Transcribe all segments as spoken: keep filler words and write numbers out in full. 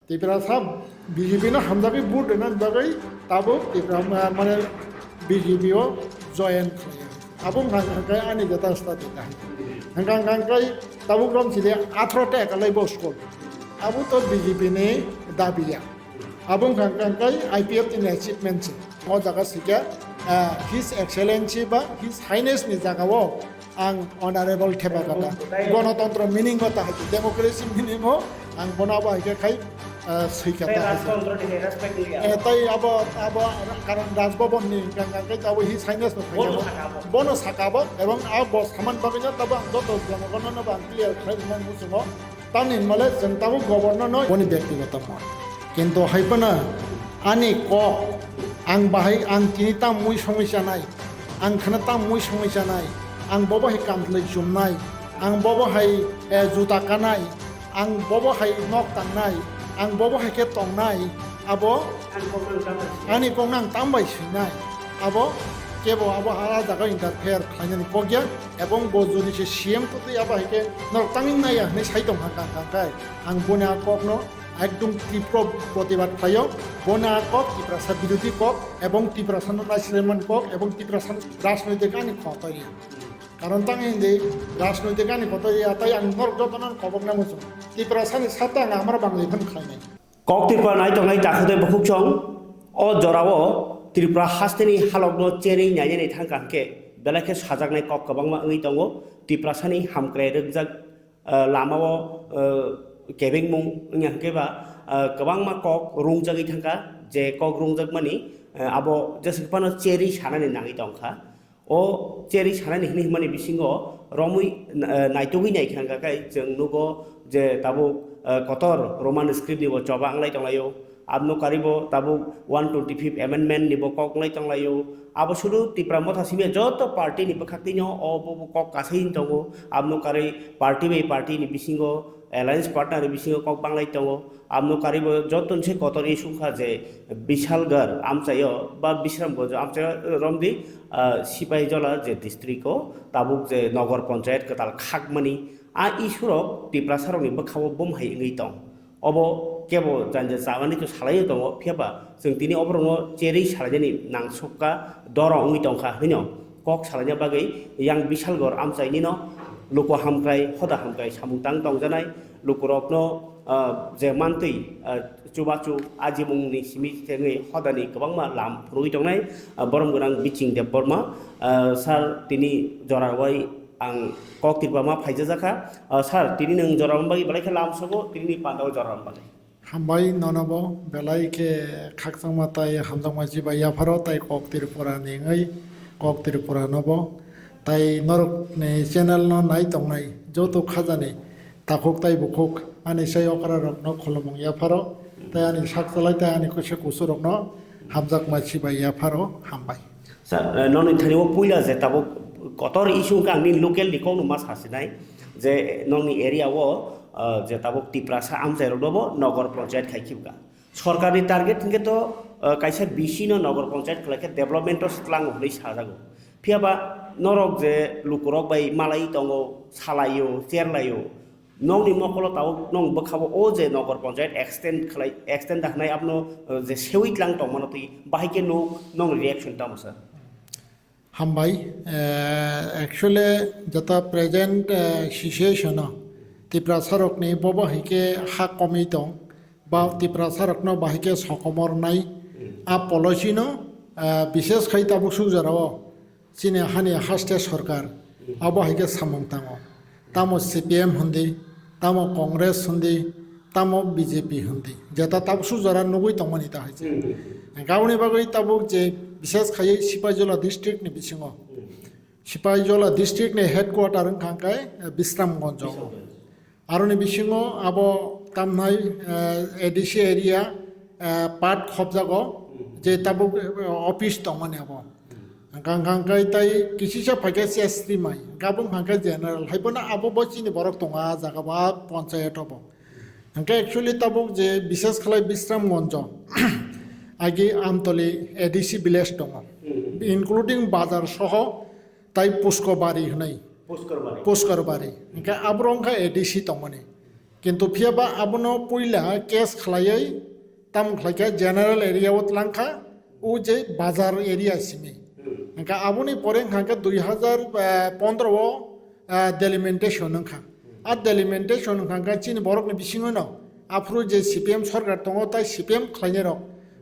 Tiprasa B J P no hamjagwi vote rwna bagwi tabuk Tipra, ma-, mane B J P o join khlaiya. Abo wngkha hwnkhe ani jeta study ta. Hwnkha hwnkhe tabuk rom sidi atharo ta ekalai bo school. Abo to B J P ni dabi ya. Abo wngkha hwnkhe I P F T ni achievement se. O jaga sikha, ah, His Excellency ba His Highness ni jaga o ang honorable thepha kata. Gonotontro meaning bo ta hai khe, democracy meaning bo ang bono abo hai khe khai, ah, swi kha ta hai khe. Rajtontro ni respect liya. Eh, tai abo, abo karon Raj Bhavan ni hwnkha hwnkha khe abo His Highness no khai kha. Bono saka bo, ebong abo saman bagwi no tabo ang joto jonogono no bo ang clear khai rwna muchungo. Tamni hwnmale chwng tabuk governor no boni byaktigoto mot. Kintu hai phano ani kok, ang bahai, ang tini tam mui songwi chanai, ang khana tam mui songwi chanai, ang bobo hai kamthlwi chumnai, ang bobo hai, eh, juta kanai, ang bobo hai nok tangnai, ang bobo hai khe tongnai, abo ani kok nang tam bai swinai, abo kebo abo ha jaga interfere khlainani kok ya, ebong bo jodi se C M totwi abo hai khe norok tangwi naiya hwnwi sai tongkha kang kang khe. Ang boni a kokno ekdom tipro protibad khlaio. Boni a kok Tiprasa birodhi kok ebong Tiprasa no naislemani kok ebong Tiprasa rajnoitik ani kotor ya. Karon tang hindi rajnoitik ani kotor ya, tai ang norok jotono kobok nang muchung. Tiprasa ni sata ang amar bangli phano khlainai. Kok Tripura nai tongnai takhuk tei bukhuk chong o jorao Tripura hasteni halokno cherwi nainani thangkha hwnkhe belai khe sajaknai kok kwbangma wngwi tongo. Tiprasani hamkrai rwkjak, ah, lamao, ah, kebengmung wngya hwnkhe ba, ah, kwbangma kok rungjagwi thangkha, je kok rungjakmani, ah, abo jesa phano cherwi sanani nangwi tongkha. O cherwi sanani hinwi hwnmani bisingo romwi, eh, naitugwi naikha hwnkha khe chwng nugo je tabuk, eh, kotor Roman script ni bo choba wnglai tonglaio. Aboni karibo tabuk one twenty fifth amendment ni bo kok wnglai tonglaio. Abo sudu Tipra Motha simi joto party ni bwkhaktwino o bo, bo kok kasai wng tongo. Aboni kari party bai party ni bisingo alliance partner ni bisingo kok banglai tongo. Aboni karibo joto ni se kotor issue wngkha je Bishalgarh amchaio ba Bisramganj amchaio romdi, ah, Sipaijola je district o tabuk je Nogor Panchayat kwtal khakmani a issue rok Tiprasa rokni bwkhao bum hai wngwi tong. Obo kebo janja chamani to salaiwi tongo, phiya ba chwng tini oborokno cherwi salainani nangsukha, doro wngwi tongkha hwnwi no kok salaina bagwi yang Bishalgarh amchainino luku hamkrai, hoda hamkrai samung tang tongjanai lukurokno, ah, je mantwi, ah, chubachu ajimungni simi thengwi hodani kwbangma lam phunugwi tongnai, ah, borom gwnang Biching Debbarma. Ah, sir, tini jora wai ang kok Tripura ma phaijajak kha. Ah, sir, tini nwng jora wng bagwi belai khe lam sogo, tini ni panda o jora wng bagwi. Hambai nono bo belai khe khakchangma tai hamjakma chibai yapharo tai kok Tripura ni wngwi kok Tripura no bo tai norok ni channel no nai tongnai joto khajani takhuk tai bukhuk ani sai okra rok no khulumung yapharo tai ani sak chalai tai ani kusu kusu rok no hamjakma chibai yapharo hambai. Sa, eh, nokni thani o puila je tabuk kotor issue wngkha ang nini local ni kokno ma sasinai je nokni area o, eh, je tabuk Tiprasa amchai rok no bo Nogor Panchayat khai khibka. Sorkar ni target hwnkhe to, eh, kaisa B C no Nogor Panchayat khlai khe development o tlango hwnwi sajago. Phiya ba norok je lukurok bai malai tongo, salaio, cherlaio, nokni mokolo tabuk nong bwkhao o je Nogor Panchayat extend khlai, extend da hwnai abono, eh, je sewi tlang tongmano twi bahai khe nuk nong reaction tamo sir? Hambai, eh, actually jeta present, eh, situation o Tiprasa rokni bobo hai khe ha komwi tong ba Tiprasa rokno bahai khe sokomor nai a policy no, eh, bishes khai tabuk suk jora o chini hani haste sorkar abo hai khe samung tango. Tamo C P M hundi, tamo Congress hundi, tamo B J P hundi. Jeta tabuk suk jora nugui tongmani ta hai se. Gauni bagwi tabuk je bishes khaiwi Sipaijola district ni bisingo. Sipaijola district ni headquarter wngkha khe, eh, Bisramganj o. Aroni bisingo abo tamnai, eh, A D C area, eh, part khobjago, je tabuk, eh, office tongmani abo. Hwnkha hwnkha khe tai kisisa phaikhe S T mai, gabung hwnkha khe general, haiphano abo bo chini borok tongo a jaga bo, a panchayat o bo. Hwnkhe actually tabuk je bishes khlai Bisramganj o, agi Amtoli A D C village tongo, including bazar soho, tai Puskobari hwnwi. Puskor Bari. Puskor Bari. Hwnkhe aboro wngkha A D C tongmani. Kintu phiya ba abono puila case khlaiwi tamo khlaikha general area o tlangkha, o je bazar area simi. Hwnkha aboni pore hwnkha khe dui hazar pondro o, ah, delimitation wngkha. A delimitation wngkha khe chini borokni bisingo no aphuru je C P M sorkar tongo tai C P M khlainai rok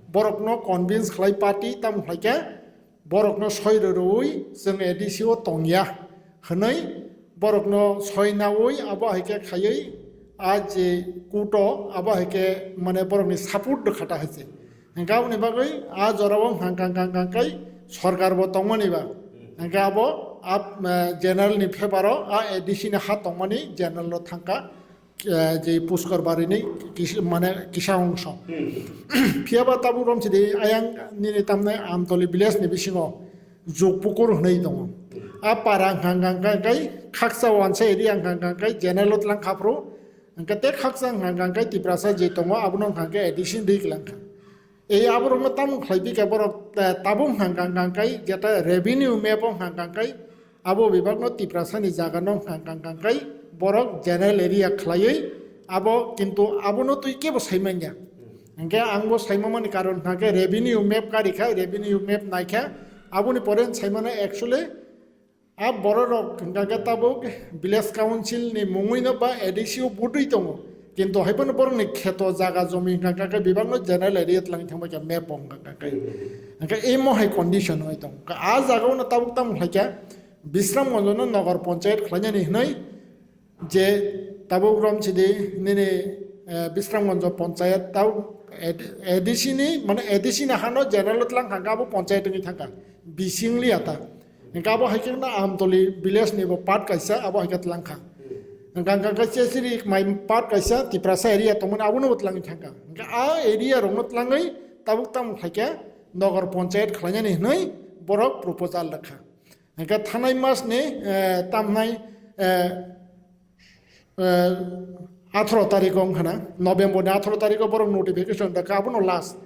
borokno convince khlai party tamo khlaikha borokno soi rwrwi chwng A D C o tongya hwnwi borokno soi naui abo hai khe khaiwi a je kuto abo hai khe mane borokni support rwkha ta hai se. Hwnkhe aboni bagwi a jorao hwnkha hwnkha hwnkha kai sorkar bo tongmani ba hwnkhe abo a, eh, general ni favour o a A D C ni ha tongmani general o thangkha. Eh, je Puskor Barini kis-, mane kisa ongso. Phiya ba tabuk romsidi ayang nini tamnai Amtoli village ni bisingo Jukpukur hwnwi tongo. A para hwnkha hwnkha kai khaksa wansa area hwnkha hwnkha kai general o tlang khaphru. Hwnkha te khaksa hwnkha hwnkha kai Tiprasa je tongo abono hwnkha hwnkha A D C dwi kwlangkha. Ei aborokno tamo khlai di khe borok, eh, tabuk hwnkha hwnkha hwnkha kai jeta revenue map o hwnkha hwnkha kai abo bebakno Tiprasani jagano hwnkha hwnkha hwnkha kai borok general area khlaiwi abo kintu abono twi kebo sai manya. Hwnkhe ang bo sai mamani karon hwnkha khe revenue map kari kha, revenue map nai kha aboni pore sai mano actually A bororok hwnkha khe tabuk village council ni mungwino ba A D C o butwi tongo. Kintu hai phano borokni kheto jaga jomi hwnkha khe bebakno general area twlangwi thangbai kha map o hwnkha khe. Hwnkhe imo hai condition oi tongo. A jaga o no tabuk tamo khlai kha Bisramganj no Nagar Panchayat khlainani hwnwi je tabuk romsidi nini, eh, Bisramganj Panchayat tabuk A D C ni mane A D C ni hano general twlang hwnkha abo panchayat wngwi thangkha. Bising liya ta. Hwnkhe abo hai khe no Amtoli village ni bo part kaisa abo hai khe twlang kha. Hwnkha hwnkha khe Chesiri mai part kaisa Tiprasa area tongmani abono bo twlangwi thangkha. Hwnkhe a area rokno twlangwi tabuk tamo khlai khe Nagar Panchayat khlainani hwnwi borok proposal rwkha. Hwnkhe thanai mas ni, eh, tamnai, eh, eh, atharo tarikh wngkha na, November ni atharo tarikh o borok notification rwkha, abono last.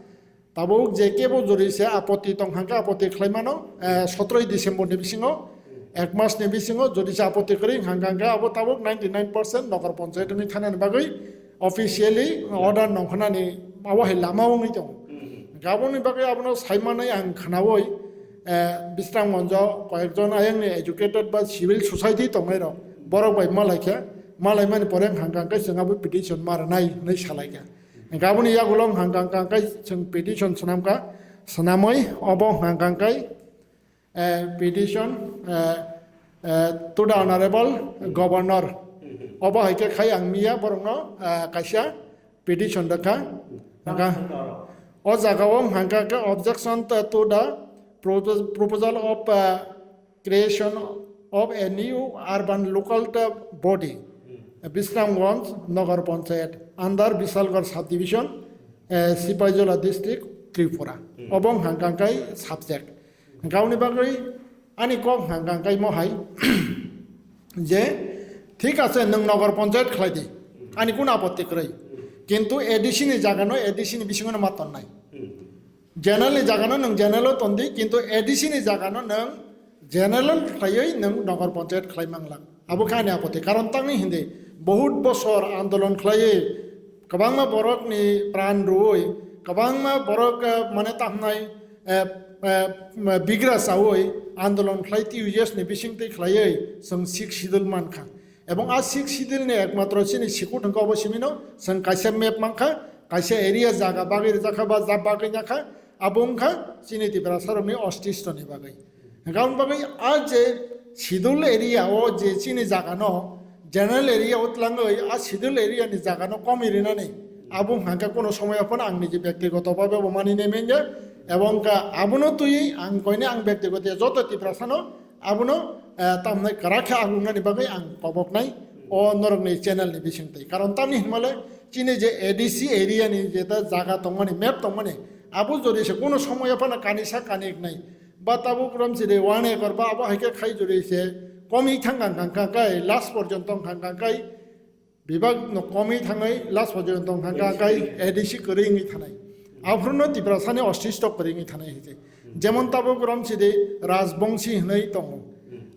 Tabuk je kebo jodi se apoti tong hwnkhe apoti khlai mano, eh, sotroi December ni bisingo, ek mas ni bisingo jodi se apoti kwrwi hwnkha hwnkhe abo tabuk ninety nine percent Nagar Panchayat ni thanani bagwi officially order nongkhnani abo hai lama wngwi tongo. Hwnkhe aboni bagwi abono sai manwi ang khnaui, eh, Bisramganj o koyekjon ayangni educated ba civil society tongnai rok borok bai malaikha, malaimani pore hwnkha hwnkhe chwng abo petition ma rwnai hwnwi salaikha. Hwnkhe aboni yagulo hwnkha hwnkha hwnkhe chwng petition swnamkha, swnamwi obo hwnkha hwnkhe, eh, petition, eh, eh, to the honorable governor. Obo hai khe khai ang miya borokno, eh, kaisa petition rwkha. Hwnkha o jaga o hwnkha khe objection to, to the propo-, proposal of, eh, creation of a new urban local body, Bisramganj Nagar Panchayat under Bisalgarh subdivision, eh, Sipaijola district, Tripura. Obo hwnkha hwnkha kai subject. Hwnkha aboni bagwi ani kok hwnkha hwnkha kai mohai je thik ase nwng Nagar Panchayat khlai di, ani kuno apotti kwrwi, kintu A D C ni jaga no A D C ni bisingo no ma tonnai. General ni jaga no nwng general o tondi, kintu A D C ni jaga no nwng general khlaiwi nwng Nagar Panchayat khlai manglak. Abo khe ani apoti. Karon tangni hindi, bahut bosor andolon khlaiwi, kwbangma borok ni pran rwui, kwbangma borok, eh, mane tamnai, eh, eh, bigra chaui andolon khlai T U S ni bisingtwi khlaiwi chwng six schedule mankha. Ebong a six schedule ni ekmatro chini sikut hwnkha obo simino, chwng kaisa map mankha, kaisa area jaga bagwi rijak kha ba jab bagwi ya kha, abo wngkha chini Tiprasa rokni ostistoni bagwi. Hwnkha aboni bagwi a je schedule area o je chini jaga no general area o twlangwi a schedule area ni jaga no komwi rinani abo hwnkha khe kono somoy phano ang niji byaktigoto bhabe bo mani nai manya, ebong kha abono twiwi ang koine ang byaktigoto joto Tiprasa no Abono, eh, tamnai kwrak khe agungnani bagwi ang koboknai o norokni channel ni bisingtwi. Karon tamni hinmale chini je A D C area ni jeta jaga tongmani, map tongmani, abo jodi se kono somoyo phano kanisa kani wngnai. Ba tabuk romchide one acre ba abo hai khe khai jodi se komi thang kang kang kang kai last porjonto kang kang kai Bebak no komwi thangwi last porjonto hwnkha kai A D C kwrwi wngwi thanai. Aphuru no Tiprasa ni ostisto kwrwi wngwi thanai hai se. Jemon tabuk romchide Rajbongsi hwnwi tongo.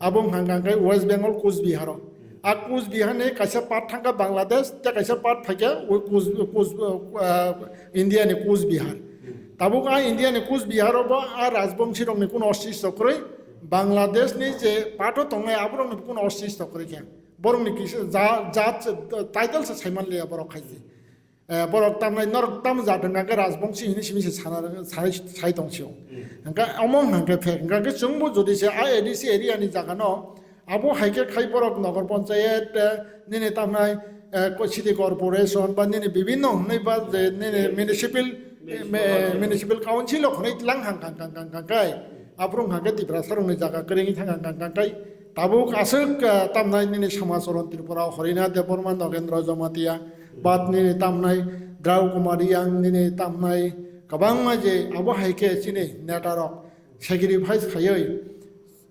Abo hwnkha kai West Bengal Coach Bihar o. A Kuch Bihar ni kaisa part thangkha Bangladesh, tei kaisa part phaikha o Kuch, Kuch, ah, India ni Kuch Bihar. Tabuk a India ni Kuch Bihar o bo a Rajbongshi rok ni kuno ostisto kwrwi, Bangladesh ni je part o tongnai aborok ni kuno ostisto kwrwi kha. Borok ni kisa ja-, jat, title se saiman liya borok khai se. Eh, borok tamnai norok tamo jat hwnkha khe Rajbongshi hwnwi simi se sana, sai, sai tong sio. Hwnkha omo hwnkha khe phe, hwnkha khe chwngbo jodi se a ADC area ni jaga no abo hai khe khai borok Nagar Panchayat, eh, nini tamnai, eh, ko-, City Corporation ba nini bibinno hwnwi ba je nini municipal, eh, me-, municipal council o hwnwi tlang hang kang kang kang kang kai. Aphuru hwnkha khe Tiprasa rokni jaga kwrwngwi thang kang kang kang kai. Tabuk aswk, ah, tamnai nini Samacharan Tripura, Horina Debbarma, Nogendra Jamatia, bat nini tamnai Drau Kumar Reang, nini tamnai kwbangma je abo hai khe chini neta rok sacrifice khaiwi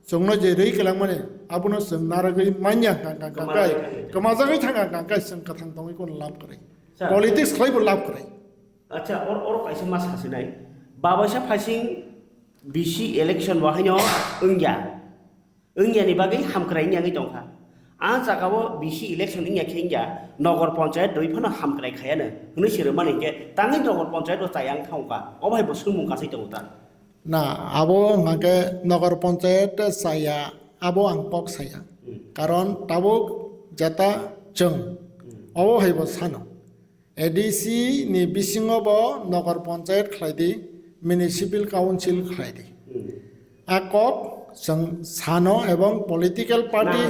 chwngno je rwi kwlangmani abono chwng narwgwi manya kang kang kang kai. Kwmajagwi thang kang kang kai, chwng kwthang tongwi kono lab kwrwi. Politics khlaibo lab kwrwi. Acha, or, or kaisa ma sasinai. Babaisa phasing B C election bo haino wngya. Wngya ni bagwi hamkrai wngya wngwi tongkha. A jaga o B C election wngya khe wngya, Nagar Panchayat rwi phano hamkrai khayano. Hwnwi se rwmani hinkhe tangwi Nagar Panchayat o chaya wng thangkha. Obo hai bo swngmung kasai tongo ta. Na, abo hwnkha khe Nagar Panchayat chaya, abo ang kok saya. Karon tabuk jeta chwng. Obo hai bo sano. ADC ni bisingo bo Nagar Panchayat khlai di, Municipal Council khlai di. A kok chwng sano ebong political party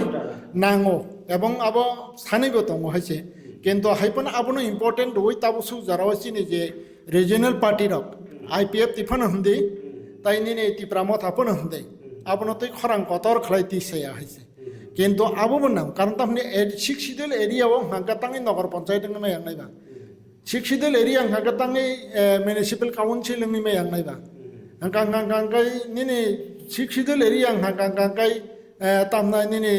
nango, ebong abo sanaibo tongo hai se. Kintu hai phano abono important rwui tabuk suk jora o chini je regional party rok, I P F T phano hwndi, tai nini Tipra Motha phano hwndi. Abono tei khorang kotor khlai twi saya hai se. Kintu abo bo nang, karon tamni ed-, Sixth Schedule area o hwnkha khe tangwi Nagar Panchayat wngwi ma yang nai ba. Sixth Schedule area hwnkha khe tangwi, eh, Municipal Council wngwi ma yang nai ba. Hwnkha, hwnkha, hwnkha khe nini Sixth Schedule area hwnkha, hwnkha, hwnkha khe, eh, tamnai nini,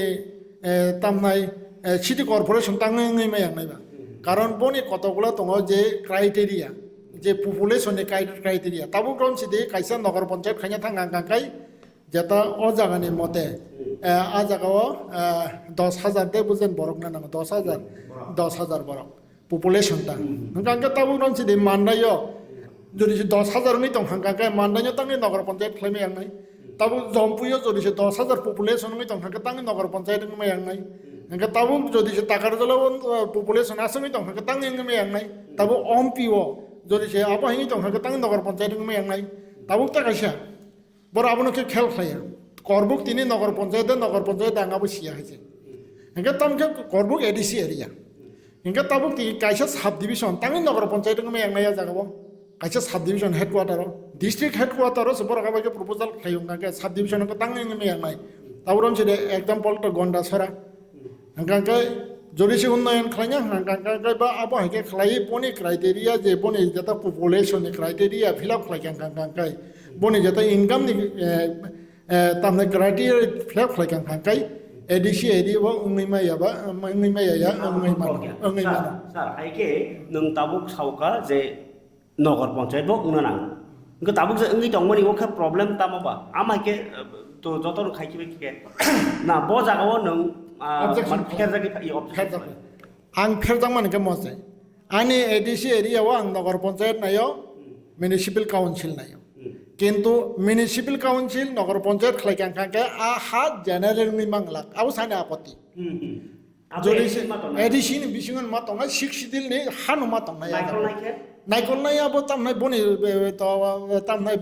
eh, tamnai, eh, City Corporation tangwi wngwi ma yang nai ba. Karon boni kotokgulo tongo je criteria, je population ni cri-, criteria. Tabuk rom sidi kaisa Nagar Panchayat khaina thang hwnkha khe Jeta o jaga ni mote, eh, a jaga o, eh, dos hajar de bujen borok na nango, dos hajar, dos hajar borok population ta. Hwnkha hwnkhe tabuk rom sidi Mandai o, jodi se dos hajar wngwi tong hwnkha hwnkhe Mandai o tangwi Nagar Panchayat khlai ma yang nai. Tabuk Jampui o jodi se dos hajar population wngwi tong hwnkha tangwi Nagar Panchayat wngwi ma yang nai. Hwnkhe tabuk jodi se Takarjala o, eh, population aswk wngwi tong hwnkha tangwi wngwi ma yang nai. Tabuk Ompi o jodi se abo hinwi tong hwnkha tangwi Nagar Panchayat wngwi ma yang nai. Tabuk ta kaisa. Boro abono khe khel khlaiya. Korbuk tini Nagar Panchayat de, Nagar Panchayat de ang abo siya hai se. Hingke tamo khe Korbuk A D C area. Hingke tabuk tini kaisa sub division, tangwi Nagar Panchayat wngma yang nai o jaga o. Kaisa sub division headquarter o, district headquarter o se borok abai khe proposal khlai wngkha khe sub division wngkha tangwi wngma yang nai. Tabuk rom se de example to Gondasora. Hingka khe jodi se unnayan khlaina, hingka khe ba abo hai khe khlai boni criteria je boni jeta population ni criteria fill up khlai kha hingka khe boni jeta income ni, eh, eh, tamni criteria fill up khlai kha hingka khe A D C area bo wngwi maya ba, wngwi maya ya, wngwi mano, wngwi mano. Sir, sir, hai khe nwng tabuk sauka je Nagar Panchayat bo wngna nang. Hingke tabuk je wngwi tongmani o khe problem tamo ba? Ama khe, eh, to joto rok khai khibai khe. Na, bo jaga o nwng, ah, objection man pherjagwi pha-, i objection. Pherjagwi. Ang pherjakmani khe mo se. Ani A D C area o ang Nagar Panchayat naio, Municipal Council naio. Hmm. Kintu Municipal Council Nagar Panchayat khlai kha khe a ha general ni manglak. Abo sani apoti. Hmm, hmm. Abo Jodi A D C se ma tongnai. A D C ni bisingo ma tongnai, Sixth Schedule ni hano ma tongnai. Naikol naikhe? Naikol nai abo tamnai boni, eh, to, eh, tamnai,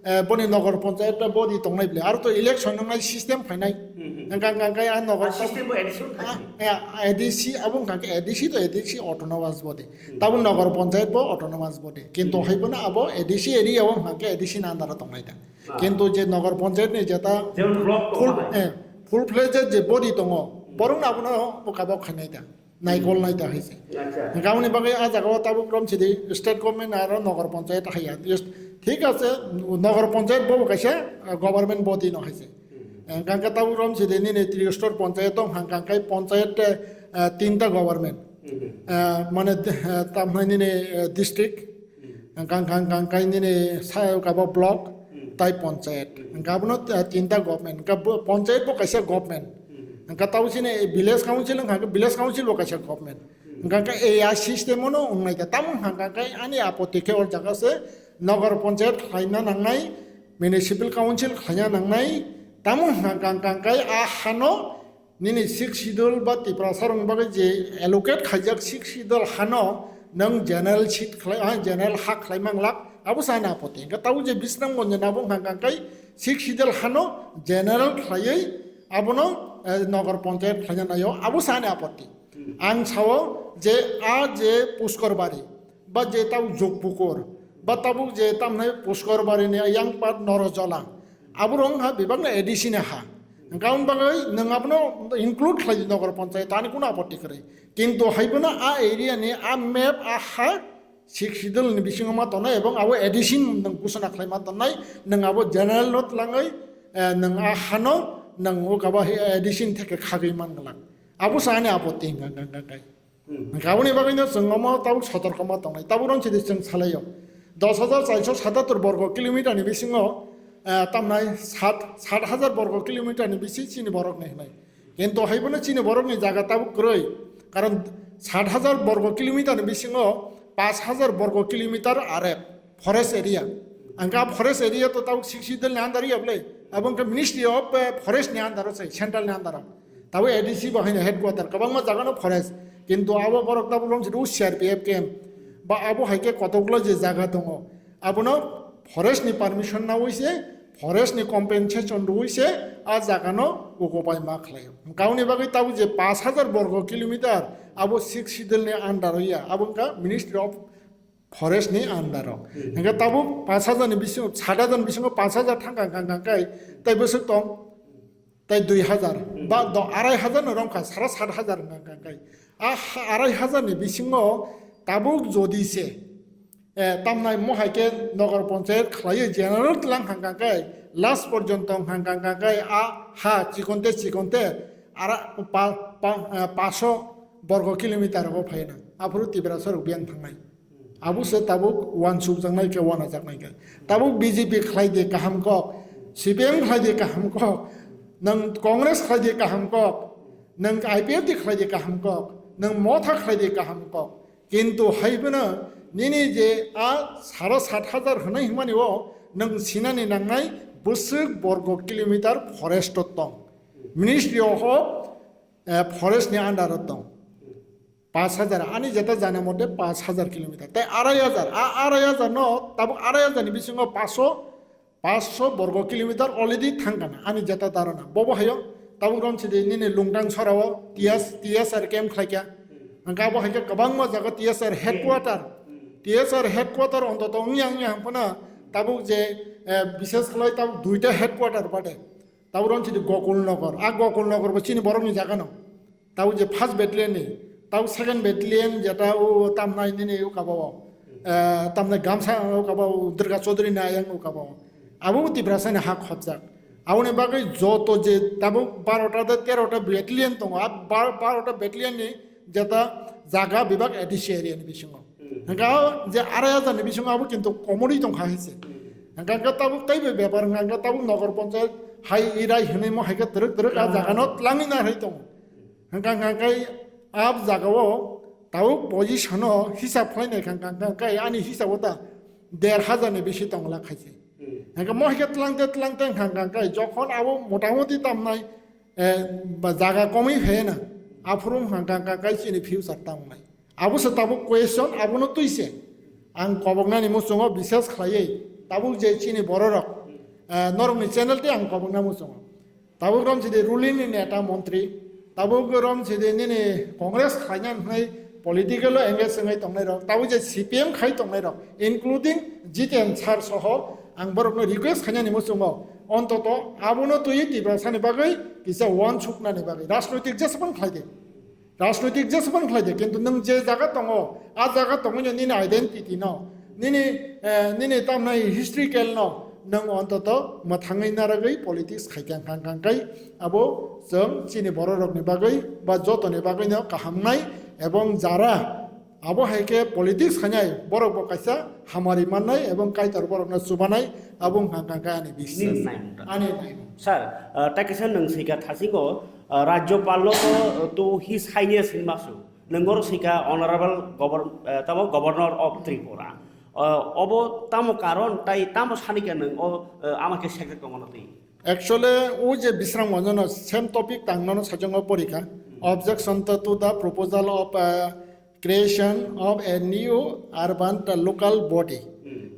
eh, boni Nagar Panchayat ta bodi tongnai bile. Aro to election nongnai system phainai. Hmm, hmm. Hingka, hingka, hingka, ah, Nagar Ah, system bo A D C khai. Ah, eh, A D C abo hingka khe A D C to A D C autonomous body. Hmm. Tabo Nagar Panchayat bo autonomous body. Kintu Hmm. hai bono abo A D C area o hingka khe A D C ni under o tongnai da. Ah. Kintu je Nagar Panchayat ni jeta Jemon block full, tongma hai. Eh, full fledged je body tongo, borok no abono mukabok khainai da, naikol nai da hai se. Acha. Hingka aboni bagwi ah jaga o tabuk rom sidi state government aro Nagar Panchayat haiya. Yes, thik ase, Nagar Panchayat bo kaisa, ah, government body no hai se. Hmm. Hingka hingka tabuk rom sidi nini Tricastor Panchayat tong hingka hingka Panchayat, eh, tinta government. Hmm. Eh, mane, eh, tamhai nini, eh, district. Hmm. Hingka, hingka, hingka, hingka nini sa kabo block, Hmm. tai panchayat. Hmm. Hingka abono, eh, tinta government. Hingka bo, panchayat bo kaisa government. Hmm. Hwnkha tau chini village council wngkha khe village council bo kaisa government. Hwnkha khe A I system ono wngnai kha. Tamo hwnkha khe ani apotti khe o jaga se nogor panchayat khlaina nangnai, municipal council khlaina nangnai. Tamo hwnkha khe a hano nini Sixth Schedule ba Tiprasa rokni bagwi je allocate khaijak Sixth Schedule hano nwng general seat khlai, ah, general ha khlai manglak, abo se ani apotti. Hwnkha tau je Bisramganj ni abo hwnkha khe Sixth Schedule hano general khlaiwi abono, eh, nogor panchayat khlaina naio, abo se ani apotti. Ang sao je a je Puskor Bari, ba je tabuk Jogpukur, ba tabuk je tamnai Puskor Bari ni yang part Norojola, abo rong ha bebak na A D C ni ha. Hwnkha aboni bagwi nwng abono include khlai di nogor panchayat, ani kuno apotti kwrwi. Kintu hai bono a area ni a map a ha Sixth Schedule ni bisingo ma tongnai ebong abo A D C nwng ghosona khlai ma tongnai, nwng abo general no tlangwi, eh, nwng a hano nwng o kabo A D C theke khagwi man glak. Abo se ani apotti hwnkha, hwnkha, hwnkha khe. Hmm. Hwnkha aboni bagwi no chwng omo tabuk sotorko ma tongnai. Tabuk rong chidi chwng salaio. Dos hajar charsho satattor borgo kilometer ni bisingo, eh, tamnai sat, sat hajar borgo kilometer ni bisi chini borok ni hwnwi. Kintu hai bono chini borokni jaga tabuk kwrwi, karon sat hajar borgo kilometer ni bisingo paanch hajar borgo kilometer are forest area. Ang khe a forest area to tabuk Sixth Schedule ni under ya bwle, abo wngkha Ministry of, eh, Forest ni under o se, central ni under o. Tabuk A D C bo haino headquarter, kwbangma jaga no forest. Kintu abo borok tabuk rong si C R P F camp ba abo hai khe kotokgulo je jaga tongo, abono forest ni permission nawi se, forest ni compensation rwi se a jaga no occupy ma khlai o. Hwnkha aboni bagwi tabuk je paanch hajar borgo kilometer abo Sixth Schedule ni under o ya, abo wngkha Ministry of Forest ni under o. Hmm. Hwnkha tabuk paanch hajar ni bisingo, sat hajar ni bisingo paanch hajar thang kang kang kang kai, tai bwswk tong, tai dui hajar, hmm, ba do arai hajar no romkha, sara sat hajar wngkha, wngkha, wngkha. A ha-, arai hajar ni bisingo tabuk jodi se, eh, tamnai mohai khe nogor panchayat khlaiwi general tlang hangkha khe last porjonto hangkha, hangkha khe a ha chikonte, chikonte ara pa-, pa-, eh, paso borgo kilometer rogo phaina. Aphuru Tiprasa rok biyang thangnai. Abo se tabuk uansukjaknai khe, uanajaknai khe. Tabuk B J P khlai di kaham kok, C P M khlai di kaham kok, nwng Congress khlai di kaham kok, nwng I P F T khlai di kaham kok, nwng Motha khlai di kaham kok. Kintu hai phano nini je a sara sat hajar hwnwi hwnmani o nwng sinani nangnai bwswk borgo kilometer forest o tong. Ministry of, eh, Forest ni under o tong. Paanch hajar, ani jeta jana mote paanch hajar kilometer. Tai arai hajar, a arai hajar no, tabuk arai hajar ni bisingo paanch sho, paanch sho borgo kilometer already thangkana, ani jeta dharana. Bobo hayo, tabuk rom sidi nini Lungtang sorao, T S, T S R camp khlaikha. Hwnkha abo haikhe kwbangma jaga T S R headquarter, T S R headquarter ontoto wngya wngya hwnphano tabuk je, eh, bishes khlai tabuk duita headquarter bade. Tabuk rom sidi Gokul Nagar, a Gokul Nagar bo chini borokni jaga no. Tabuk je first battalion ni, tabuk second battalion jeta o tamnai nini o kabo o, eh, tamnai gamsa o kabo o, Durga Chaudhary ni ayang o kabo o. Abo bo Tiprasa ni ha khobjak. Aboni bagwi joto je tabuk barota de terota battalion tongo, a bar-, barota battalion ni jeta jaga bebak A D C area ni bisingo. Hwnkha je arai hajar ni bisingo abo kintu komorwi tongkha hai se. Hwnkha khe tabuk teibo bepar hwnkha khe tabuk nogor panchayat hai irai hwnwi mo hai khe twrwk twrwk a jaga no tlangwi na hai tongo. Hwnkha hwnkha khe a jaga o tabuk position o hisab khlai nai hwnkha hwnkha khe ani hisab o ta der hajar ni bisi tong lak hai se. Hwnkha mo hai khe tlangte tlangte hwnkha hwnkha khe jokhon abo motamoti tamnai eh, ba jaga komwi phaina, aphuru hwnkha hwnkha khe chini future ta wngnai. Abo se tabuk question, abono twi se. Ang koboknani muchungo bisas khlaiwi, tabuk je chini bororok, eh, norokni channel tei ang kobokna muchungo. Tabuk rom sidi ruling ni neta montri, tabuk rom sidi nini Congress khlaina hwnwi political o engage wngwi tongnairok, tabuk je C P M khai tongnairok, including Jiten sir soho, ang borokno request khainani muchungo, ontoto abono twi Tiprasani bagwi kisa uansuknani bagwi rajnoitik jeswkang khlai di. Rajnoitik jeswkang khlai di, kintu nwng je jaga tongo, a jaga tongwino nini identity no, nini, eh, nini tamnai historical no, nwng ontoto mwthangwi narwgwi politics khaikha hwnkha hwnkha khe abo chwng chini bororokni bagwi ba jotoni bagwino kahamnai, ebong jara abo hai khe politics khainai borok bo kaisa hamari mannai ebong Kaitor borokno chubanai, abo wngkha hwnkha khe ani biswas. Nini naimung ta. Ani naimung. Sir, ah, tai kaisa nwng swika thasingo, Ah, Rajyopal no to, to His Highness hinma su. Nengor sika Honorable Govern-, eh, tamo Governor of Tripura. Ah, obo tamo karon tai tamo sanika neng o, eh, ama ke sekre tongo na twi. Actually, o je Bisram Gonjono same topic tangnono sajongno porikha. Objection to, to the proposal of, uh, creation of a new urban local body,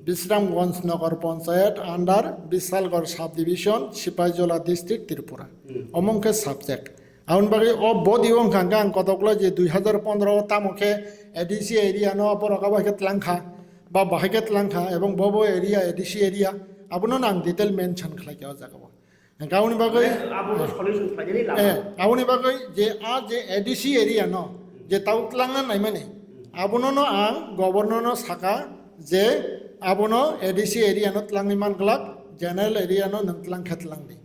Bisramganj Nagar Panchayat under Bishalgarh subdivision, Sipaijola district, Tripura. Omong khe subject. Aboni bagwi o body wng kha ang kotoklai je dui hazar pondro o tamo khe A D C area no borok abo hai khe tlang kha, ba bahai khe tlang kha, ebong bo bo area A D C area abono ang detail mention khlai kha o jaga o. Hingke aboni bagwi, Abo solution khlainani lama. Eh, aboni bagwi je a je A D C area no, je tau tlangna naimani, abono no ang governor no saka je abono A D C area no tlangni man glak, general area no nwng tlang khe tlang di.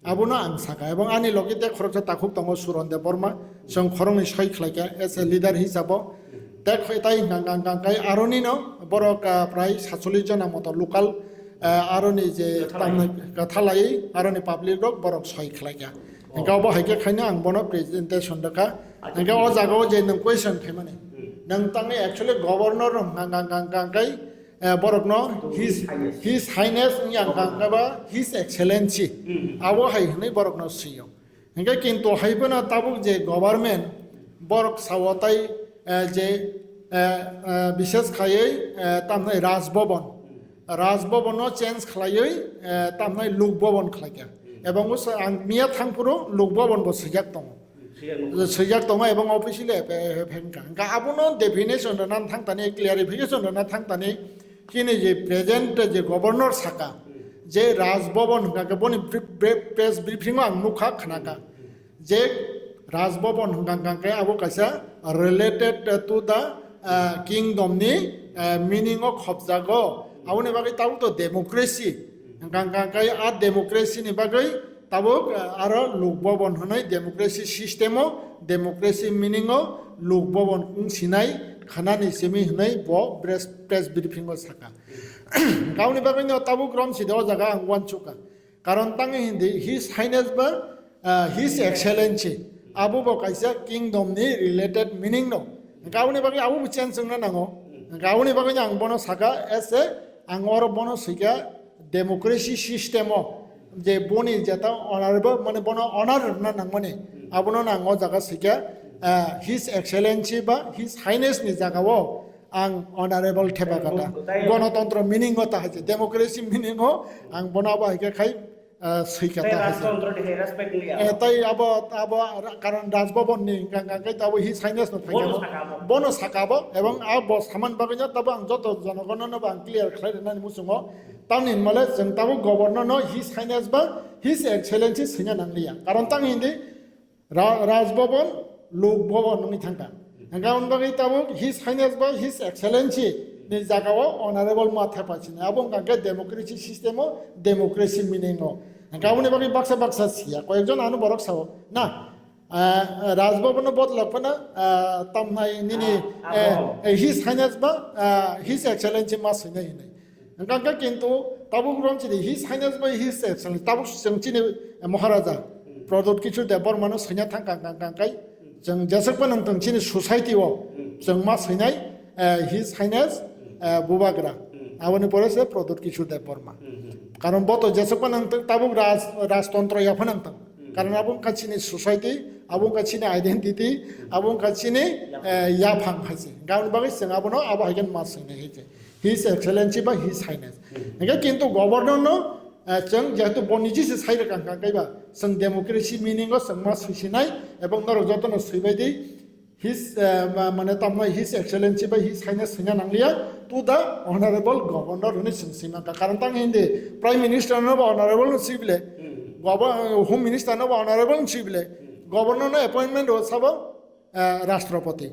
Abono ang saka, ebong ani logi te khoroksa takhuk tongo Suron Debbarma, chwng khoroknwi soi khlai kha as a leader hisabo. Te khoi tai hwnkha hwnkha hwnkha kai aroni no borok, ah, prai satchollish jona moto local, ah, aroni je Kwthalai. Tamni kwthalai aroni public rok borok soi khlai kha. Oh. Hingke obo hai khe khaino ang bono presentation rwkha. Acha. Hingke o jaga o je nwng question khaimani. Hmm. Nwng tangni actually governor hwnkha hwnkha hwnkha kai, eh, borok no To His, His Highness. His Highness wngya hwnkha hwnkha ba His Excellency. Hmm. Abo hai hwnwi borok no sio. Hingke kintu hai phano tabuk je government borok sao tai, eh, je, eh, eh, bishes khaiwi, eh, tamhnai Raj Bhavan. Raj Bhavan no change khlaiwi, eh, tamhnai Lok Bhavan khlaikha. Ebong o sa-, ang miya thangphuru Lok Bhavan bo swijak tongo. Swijak tongo. Swijak tongo ebong officially ep-, ep-, ep-, hingka. Hingka abono definition rwna thangtani, clarification rwna thangtani, chini je present je governor saka, je Raj Bhavan hingka khe boni pre-, pre-, press briefing o ang nukha, khnakha. Je Raj Bhavan hwnkha hwnkha khe abo kaisa related to the, ah, kingdom ni, ah, meaning o khopjago. Aboni bagwi tabuk to democracy. Hwnkha hwnkha khe a democracy ni bagwi tabuk, ah, aro Lok Bhavan hwnwi democracy system o, democracy meaning o Lok Bhavan wng sinai khanani simi hwnwi bo press, press briefing o sakha. Aboni bagwi no tabuk romside o jaga ang uansukha. Karon tangwi hindi His Highness ba, ah, His Excellency. Abo bo kaisa kingdom ni related meaning no. Hingke aboni bagwi abo bo change wngna nango. Hingke aboni bagwi ang bono saka as a, ang oro bono swikha democracy system o je boni jeta honorable mane bono honor rwna nangmani. Abono ang o jaga swikha, ah, His Excellency ba His Highness ni jaga o ang honorable thepa kata. Bo-, tai Gonotontro meaning o ta hai se, democracy meaning o ang bono abo hai khe khai, ah, swi kata Tai hai se. Rajtontro ni hai respect liya. Eh, tai abo, abo ra-, karon Raj Bhavan ni hingka hingka khe abo His Highness no thangya Bono bo. Saka bo. Bono saka bo, ebong abo saman bagwi no tabo ang joto jonogono no bo ang clear khlai rwnani muchungo. Tamni hinmale chwng tabo governor no His Highness ba His Excellency swina nangliya. Karon tang hindi Ra-, Raj Bhavan, Lok Bhavan wngwi thangkha. Hingkha aboni bagwi tabuk His Highness ba His Excellency ni jaga o honorable ma thepa sini. Abo wngkha khe democracy system o, democracy meaning o. Hingkha aboni bagwi baksa baksa siya. Koyekjon ano borok sao, na, ah, Raj Bhavan no bot lok phano, ah, tamnai nini, Ah, eh, abo. Eh, His Highness ba, ah, His Excellency ma swinai hinwi. Hingkha khe kintu tabuk rom chini His Highness bai His Excellency tabuk chwng chini Maharaja Pradyut Kishore Debbarma no swina thang kang kang kang kai chwng jeswk phano wng tong chini society o chwng ma swinai, eh, His Highness, eh, Bubagra. Aboni pore se Pradyut Kishore Debbarma. Karon bo to jeswk phano wng tong tabuk raj, rajtontro ya phano wng tong. Karon abo wngkha chini society, abo wngkha chini identity, abo wngkha chini, eh, yaphang hai se. Hingkha aboni bagwi chwng abono abo hai khe ma swinai hai se. His Excellency ba His Highness. Hingkhe kintu governor no, eh, chwng jehetu bo niji se sai rwkha hwnkha khe ba, chwng democracy meaning o chwng ma swisinai, ebong norok jotono swibai di, His, eh, ma-, mane tamno His Excellency ba His Highness swina nangliya, to the Honorable Governor hwnwi chwng swima kha. Karon tang hindi Prime Minister no ba Honorable no swi bile, Gover-, Home Minister no ba Honorable no swi bile, Governor no appointment o sabo, eh, Rashtrapati.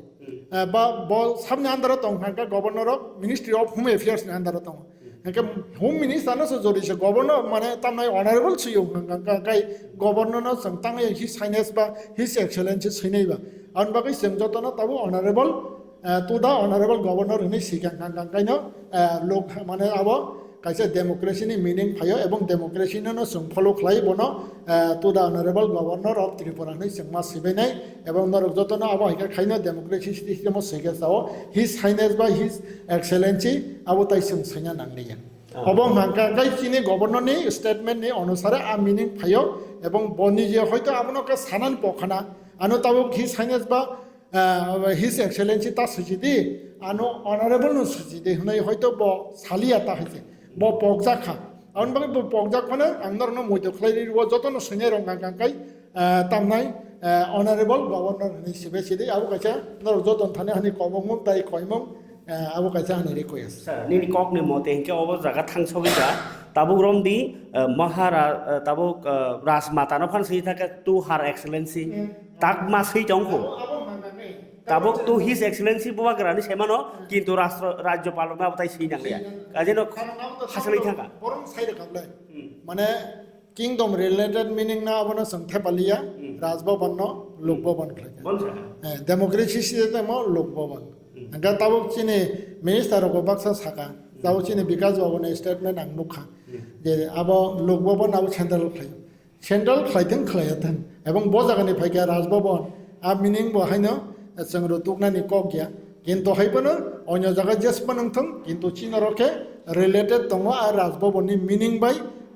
Eh, ba, bo sabni under o tong kha, hingkhe Governor of Ministry of Home Affairs ni under o tongo. Hingkhe Home Minister no se jodi se Governor, mane tamnai Honorable swiyo hingkha, hingkha, hingkhe Governor no chwng tangwi His Highness ba His Excellency swinai ba. Aboni bagwi chwng jotono tabuk Honorable, eh, to the Honorable Governor hwnwi swikha, hingkha, hingkha, hingkhe no, eh, lok, mane abo Kaisa democracy ni meaning phaio, ebong democracy no, no chwng follow khlai bono, eh, to the honorable governor of Tripura hinwi chwng ma sibainai, ebong norok jotono abo hai khe khaino democracy system o swikhe chao, His Highness ba His Excellency abo tai chwng swina nanglia. Ah. Obo hwnkha khe chini governor ni statement ni onusare a meaning phaio, ebong bo nije hoito abono khe sanani pokhana, ano tabuk His Highness ba Ah, His Excellency ta swchidi, ano Honorable no swchidi hwnwi hoito bo saliya ta haise. Bo pokjak kha. Aboni bagwi bo pokjak phano ang norokno moito khlai ri rwo, jotono swinai rok nang kang kai, ah, tamnai, ah, Honorable Governor hwnwi sibai sidi, abo kaisa norok jotono thani hani kobongmung tai koimung, ah, abo kaisa ani request. Sir, nini kokni mote hinkhe obo jaga thangsogwi ja, tabuk romdi, ah, Mahara-, ah, tabuk, ah, Rajmata no phan swi thakhe to Her Excellency. Hmm. Tak ma swi tong kho. Abo, abo hwnka khe. Tabuk to His Excellency Bubagrani semano, kintu rastro, rajyopal no abatai swi nang liya. Swi nang. Kaje no Karon abo to hasali thangka. Borong sai rwkha ble. Hmm. Mane kingdom related meaning na abono chwng thepaliya, Hmm. Raj Bhavan no Lok Bhavan khlai kha. Bon sa. Eh, democracy system o Lok Bhavan. Hmm. Hwnkhe tabuk chini minister rok bo baksa saka, Hmm. tabuk chini Bikas Babu ni statement ang nukha. Hmm. Je abo Lok Bhavan abo central khlai. Central khlaithwng khlaiyathwng, ebong bo jagani phaikha Raj Bhavan, a meaning bo haino chwng rw tuknani kok ya, kintu hai phano onyo jaga jespa nangthwng, kintu chini oro khe related tongo a Raj Bhavan ni meaning bai,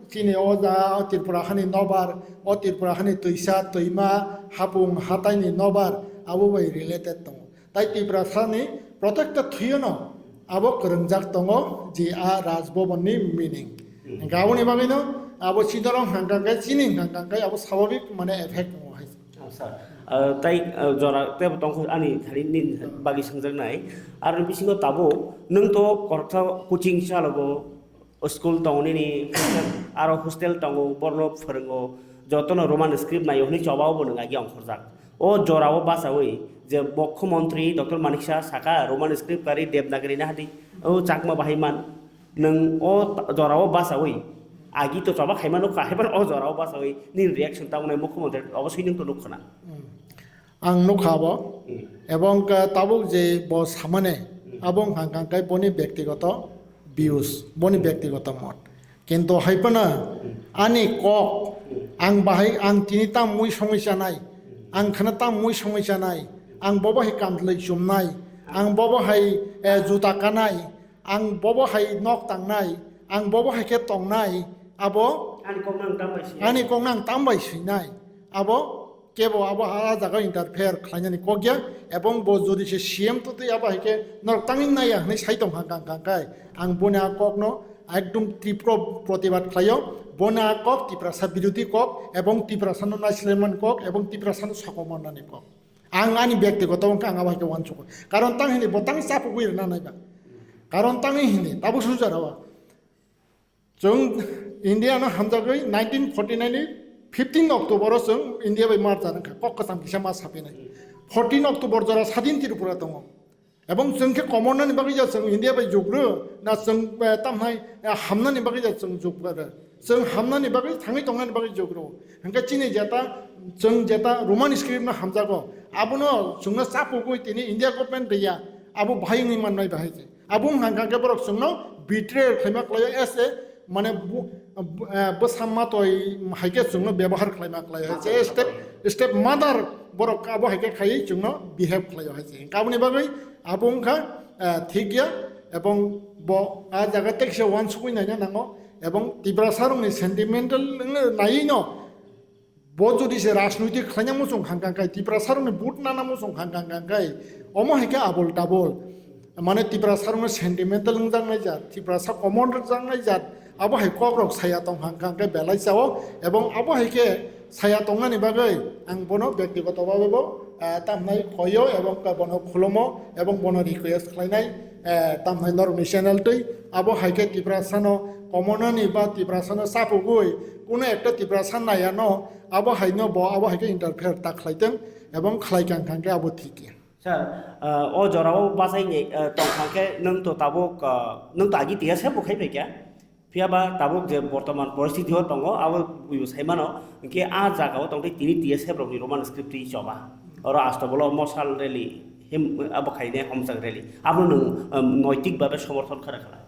chini o jaga o Tripura hani nobar, o Tripura hani twisa, twima, hapung, hataini nobar, abo bai related tongo. Tai Tiprasani protected thwiono abo kwrwngjak tongo je a Raj Bhavan ni meaning. Hmm. Hwnkhe aboni bagwino abo chidorong hwnkha khe chini hwnkha khe abo swabhabik mane effect wngo hai. Ah, sir. Ah, tai, ah, jora tebo tongkho ani thani ni bagwi swngjaknai. Aro bisingo tabuk nwng to koroksa coaching chalogo, school tongo nini, aro hostel tongo, borno phwrwngo, jotono Roman script naio hwnwi choba obo nwng agi ongkhorjak. O jorao bachaui je Mukhyamantri Doctor Manik Saha saka Roman script kari Devanagari na hadi, o Chakma bahai man, nwng o jorao bachaui agi to choba khaima nukha, haiphano o jorao bachaui nini reaction ta wngnai Mukhyamantri obosui nwng to nukha na. Hmm. Ang nukha abo. Hmm. Ebong, uh, tabuk je bo samane, Hmm. abo wngkha khe boni byaktigoto views, boni byaktigoto mot. Kintu hai phano Hmm. ani kok, Hmm. ang bahai, ang tini tam mui songwi chanai, Hmm. ang khana tam mui songwi chanai, ang bo bahai kamtlai chumnai, ang bo bahai, eh, juta kanai, ang bo bahai nok tangnai, ang bo bahai khe tongnai, abo Ani kok nang tam bai si. ani kok nang tam bai swinai, abo kebo abo a jaga interfere khlainani kok ya, ebong bo jodi se C M to twi abo hai khe norok tangwi naiya hwnwi sai tong kha kang kang kai. Ang boni a kokno ekdom tipro protibad khlaio, boni a kok Tiprasa birodhi kok ebong Tiprasano naisilaiman kok ebong Tiprasano sokomornani kok. Ang ani byaktigoto wngkha ang abo hai khe uansukgo. Karon tang hini bo tang chapugwi rwna naiba. Karon tangwi hini tabuk sujar abo. Chwng India no hamjagwi nineteen forty nine ni fifteen October o chwng India bai mar jana kha, kok kwcham kisa ma sapinai. Fourteen October jora sadin Tripura tongo. Ebong chwng khe komornani bagwi ya chwng India bai jugru na chwng, eh, tamhai, eh, hamnani bagwi ya chwng jugru. Chwng hamnani bagwi thangwi tongnani bagwi jugru. Hwnkhe chini jeta chwng jeta Roman script no hamjago. Abono chwngno chapugwi tini India government riya. Abo bahai wngwi mannai bahai se. Abo wngkha hwnkha khe borok chwngno betrayal khlaima khlaio as a, mane, bu-, bu-, eh, bwsa matoi hai khe chwngno byabohar khlaima khlaio hai se. Step, step mother borok abo hai khe khaiwi chwngno behave khlaio hai se. Hwnkhe aboni bagwi abo wngkha, eh, thik ya, ebong bo a jaga tekse uansukwi naina nango, ebong Tiprasa rokni sentimental wngna naiwi no, bo jodi se rajnoitik khlaina muchung kha hwnkha khe, Tiprasa rokni vote nana muchung kha hwnkha khe, omo hai khe abol tabol. Mane Tiprasa rokno sentimental wngjaknai jat, Tiprasa common rwjaknai jat, abo hai kok rok saya tong kha hwnkha khe belai chao, ebong abo hai khe saya tongnani bagwi ang bono byaktigoto bhabe bo, ah, tamnai khoyo ebong bono khulumo ebong bono request khlainai, eh, tamnai norokni channel twi abo hai khe Tiprasano komonani ba Tiprasano chapugwi kuno ekta Tiprasa naiya no abo hai no bo abo hai khe interfere ta khlai tong ebong khlai kang kang khe abo thik ya. Sir, ah, o jorao bachai ni, ah, tong kha khe nwng to tabuk, ah, nwng to agi tiya se bo khai phaikha. Phiya ba tabuk je bortoman poristiti o tongo, abo buibo sai mano, hinkhe a jaga o tongtwi tini T S F rokni Roman script twi choba. Oro astobolo mosal rally, him, abo khaine homjak rally. Abono nwng, um, noitik babe somorthon kha na khala?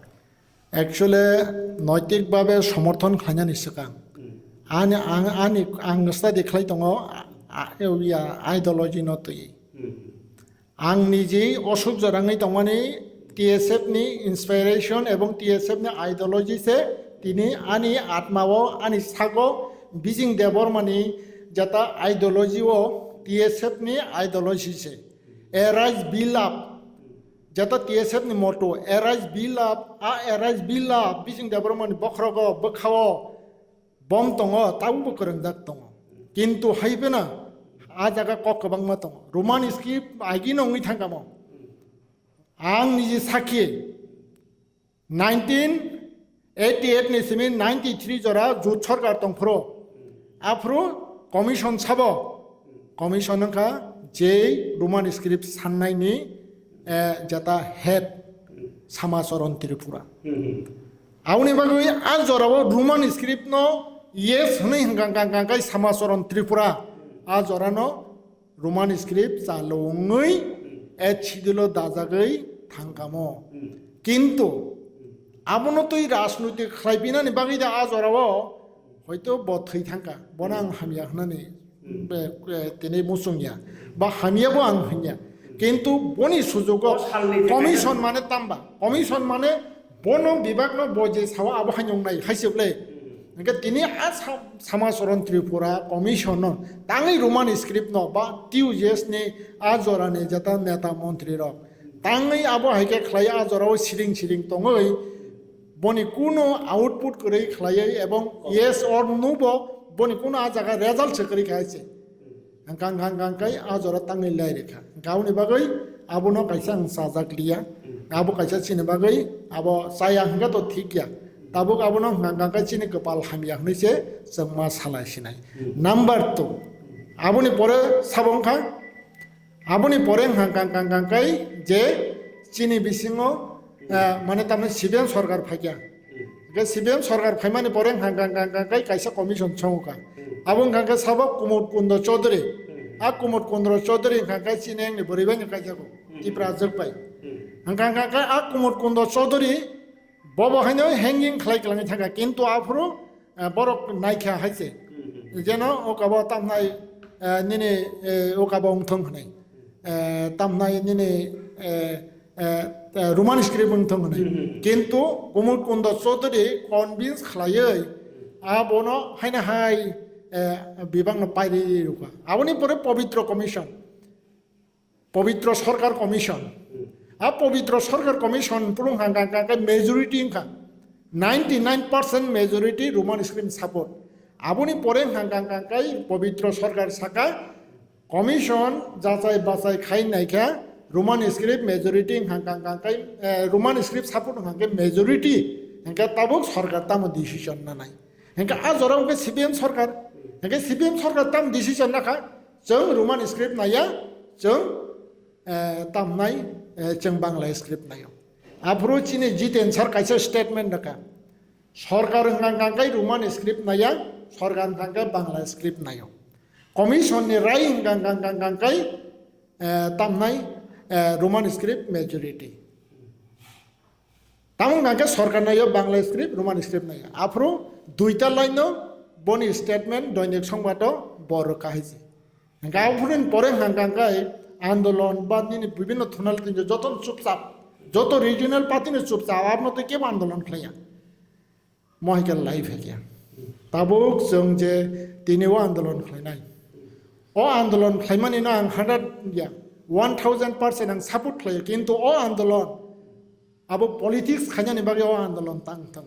Actually, noitik babe somorthon khlainani swkang. Hmm. Ani, ang, ani, ang study khlai tongo, a, a, ya, ideology no twi. Hmm. Ang niji osuk jorangwi tongmani T S F ni inspiration ebong T S F ni ideology se tini ani atmao, ani sago Bijing Debbarmani jata ideology o T S F ni ideology se. Arise, be love. Jata T S F ni motto, "Arise, be love," a "Arise, be love," Bijing Debbarmani bokhrogo, bwkhao, bom tongo, tabukbo kwrwngjak tongo. Kintu hai phano a jaga kok kwbangma tongo. Roman script agino wngwi thangkamo. Ang niji sakhi, nineteen eighty-eight ni simi ninety-three jora jut sorkar tongphuru. Aphuru commission sabo. Commission wngkha je Roman script sannaini, eh, jata head Samacharan Tripura. Hmm. Aboni bagwi a jorao Roman script no yes hwnwi hwnkha, hwnkha, hwnkha, hwnkha Samacharan Tripura a jorano Roman script chalu wngwi, eh, schedule o dajagwi thangkamo. Hmm. Kintu abono twi rajnoitik khlaipinani bagwi da a jorao hoito bo thwi thangkha, bono ang hamya hwnani, hmm, be, eh, tini muchungya, ba hamyabo ang hwnya. Kintu boni sujugo o salni commission mane tamba, commission mane bono bibakno bo je sao abo haino wngnai hai se ble. Hmm. Hingke tini a sa-, Samacharan Tripura commission no tangwi Roman script no ba T U J S ni a jorani jata neta montri rok tangwi abo hai khe khlai a jorao siring siring tongwi boni kuno output kwrwi khlaiwi ebong yes or no bo boni kuno a jaga result se kwrwi kha se. Hwnkha, hwnkha, hwnkha, hwnkhe a jora tangwi lai rikha. Hwnkhe aboni bagwi abono kaisa ang chajak liya. Abo kaisa chini bagwi abo chaya hwnkhe to thik ya. Tabuk abono hwnkha, hwnkha, hwnkhe chini kwpal hamya hwnwi se chwngma salai sinai. Number two, aboni pore sabo wngkha, aboni pore hwnkha, hwnkha, hwnkha, hwnkhe je chini bisingo, eh, mane tamni C P M sorkar phaikha. Hwnkhe C P M sorkar phaimani pore hwnkha, hwnkha, hwnkha, hwnkhe kaisa commission chongkha. Abo wngkha khe sabo Kumud Kundo Chaudhary. A Kumud Kundo Chaudhary wngkha khe chini engni bwrwi bai no kaijagw. Tipra jwk bai. Hwnkha, hwnkha, hwnkhe a Kumud Kundo Chaudhary bobo haino hanging khlai kwlangwi thangkha. Kintu aphuru, eh, borok naikha hai se. Jeno okabo tamnai, eh, nini, eh, okabo wngthong hwnwi. Eh, tamnai nini, eh, eh, eh, Roman script wngthong hwnwi. Kintu Kumud Kundo Chaudhary convince khlaiwi abono haino hai, eh, bibakno pairi rwkha. Aboni pore Pabitra Commission. Pabitra Sarkar Commission. A Pabitra Sarkar Commission phuru hwnkha, hwnkha, hwnkha majority wngkha. Ninety nine percent majority Roman script support. Aboni pore hwnkha, hwnkha, hwnkha Pabitra Sarkar saka commission jachai bachai khai naikha Roman script majority hwnkha, hwnkha, hwnkha, eh, Roman script support hwnkha majority hwnkha tabuk sarkar tamo decision nanai. Hwnkhe a jora hwnkhe C P M sarkar, hwnkhe C P M sarkar tam decision nakha, chwng Roman script naiya, chwng, eh, tamnai, eh, chwng Bangla script naio. Aphuru chini Jiten sir kaisa statement rwkha, sarkar hwnkha hwnkha khe Roman script naiya, sarkar hwnkha khe Bangla script naio. Commission ni rai hwnkha hwnkha hwnkha khe, eh, tamnai, eh, Roman script majority. Tamo hwnkha khe sarkar naio Bangla script, Roman script naio. Aphuru duita line no boni statement Doinik Songbato bo rwkha hai se. Hwnkha aphuru ni pore hwnkha khe andolon ba nini bibhinno thonal tinjo joto chupchap, joto regional party ni chupchap, abono tei kebo andolon khlaiya. Mo hai khe lai phai khe. Tabuk chwng je tini o andolon khlainai. O andolon khlaimani no ang hundred ya, one thousand percent ang support khlaio, kintu o andolon abo politics khainani bagwi o andolon tang thang.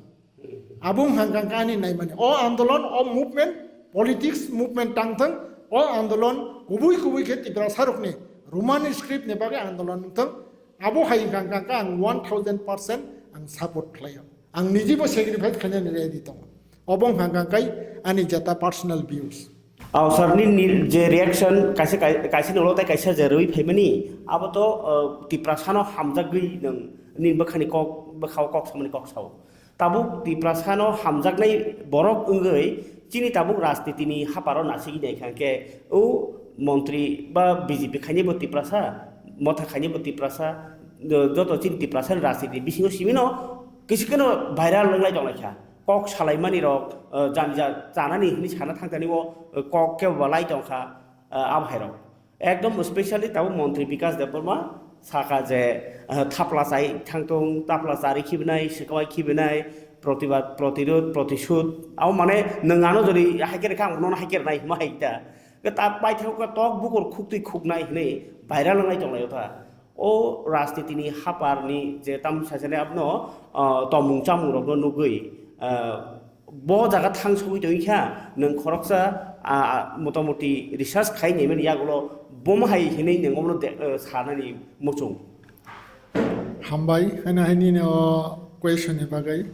Abo wngkha hwnkha ani naimani. O andolon, o movement, politics movement tang thang, o andolon kubui kubui khe Tiprasa rokni Roman script ni bagwi andolon wng thang. Abo hai hwnkha hwnkha ang one thousand percent ang support khlaio. Ang nijibo sacrifice khainani ready tongo. Obo wngkha hwnkha ani jata personal views. Aw, sir, nini je reaction kaisa kai-, kaisa nolo tei kaisa je rwi phaimani, abo to, uh, Tiprasano hamjagwi nwng nini bwkhani kok, bwkhao kok samani kok sao. Tabuk Tiprasano hamjaknai borok wngwi chini tabuk rajnitini haparo nasigwi naikha hwnkhe o montri ba B J P khainaibo Tiprasa, motha khainaibo Tiprasa, jo-, joto chini Tiprasani rajniti bisingo simino Kisi kheno viral wnglai tonglaikha. Kok salaimani rok, eh, jani ja chanani hwnwi sana thangtani o, eh, kok kebo ba lai tongkha, eh, abo hai rok. Ekdom specially tabuk Montri Bikas Debbarma saka je, eh, thapla chai thangtung, thapla chari khibinai, swkawai khibinai, protibad, protirod, protisud. Abo mane nwng ano jodi haikhe rikha, ang nono haikhe rwnai hwnma hai ta. Ke ta paithakgo tok bukur khuktwi khuknai hwnwi viral wnglai tonglaio ta. O rajnitini haparni je tam sasene abono, ah, tomung chamung rokno nugwi, ah, bo jaga thang sogwi tongwi kha, nwng khoroksa, ah, ah, motamoti research khai naimani yagulo bomo hai hinwi nwng omono de-, ah, sanani muchung. Hambai, haino haini no question ni bagwi.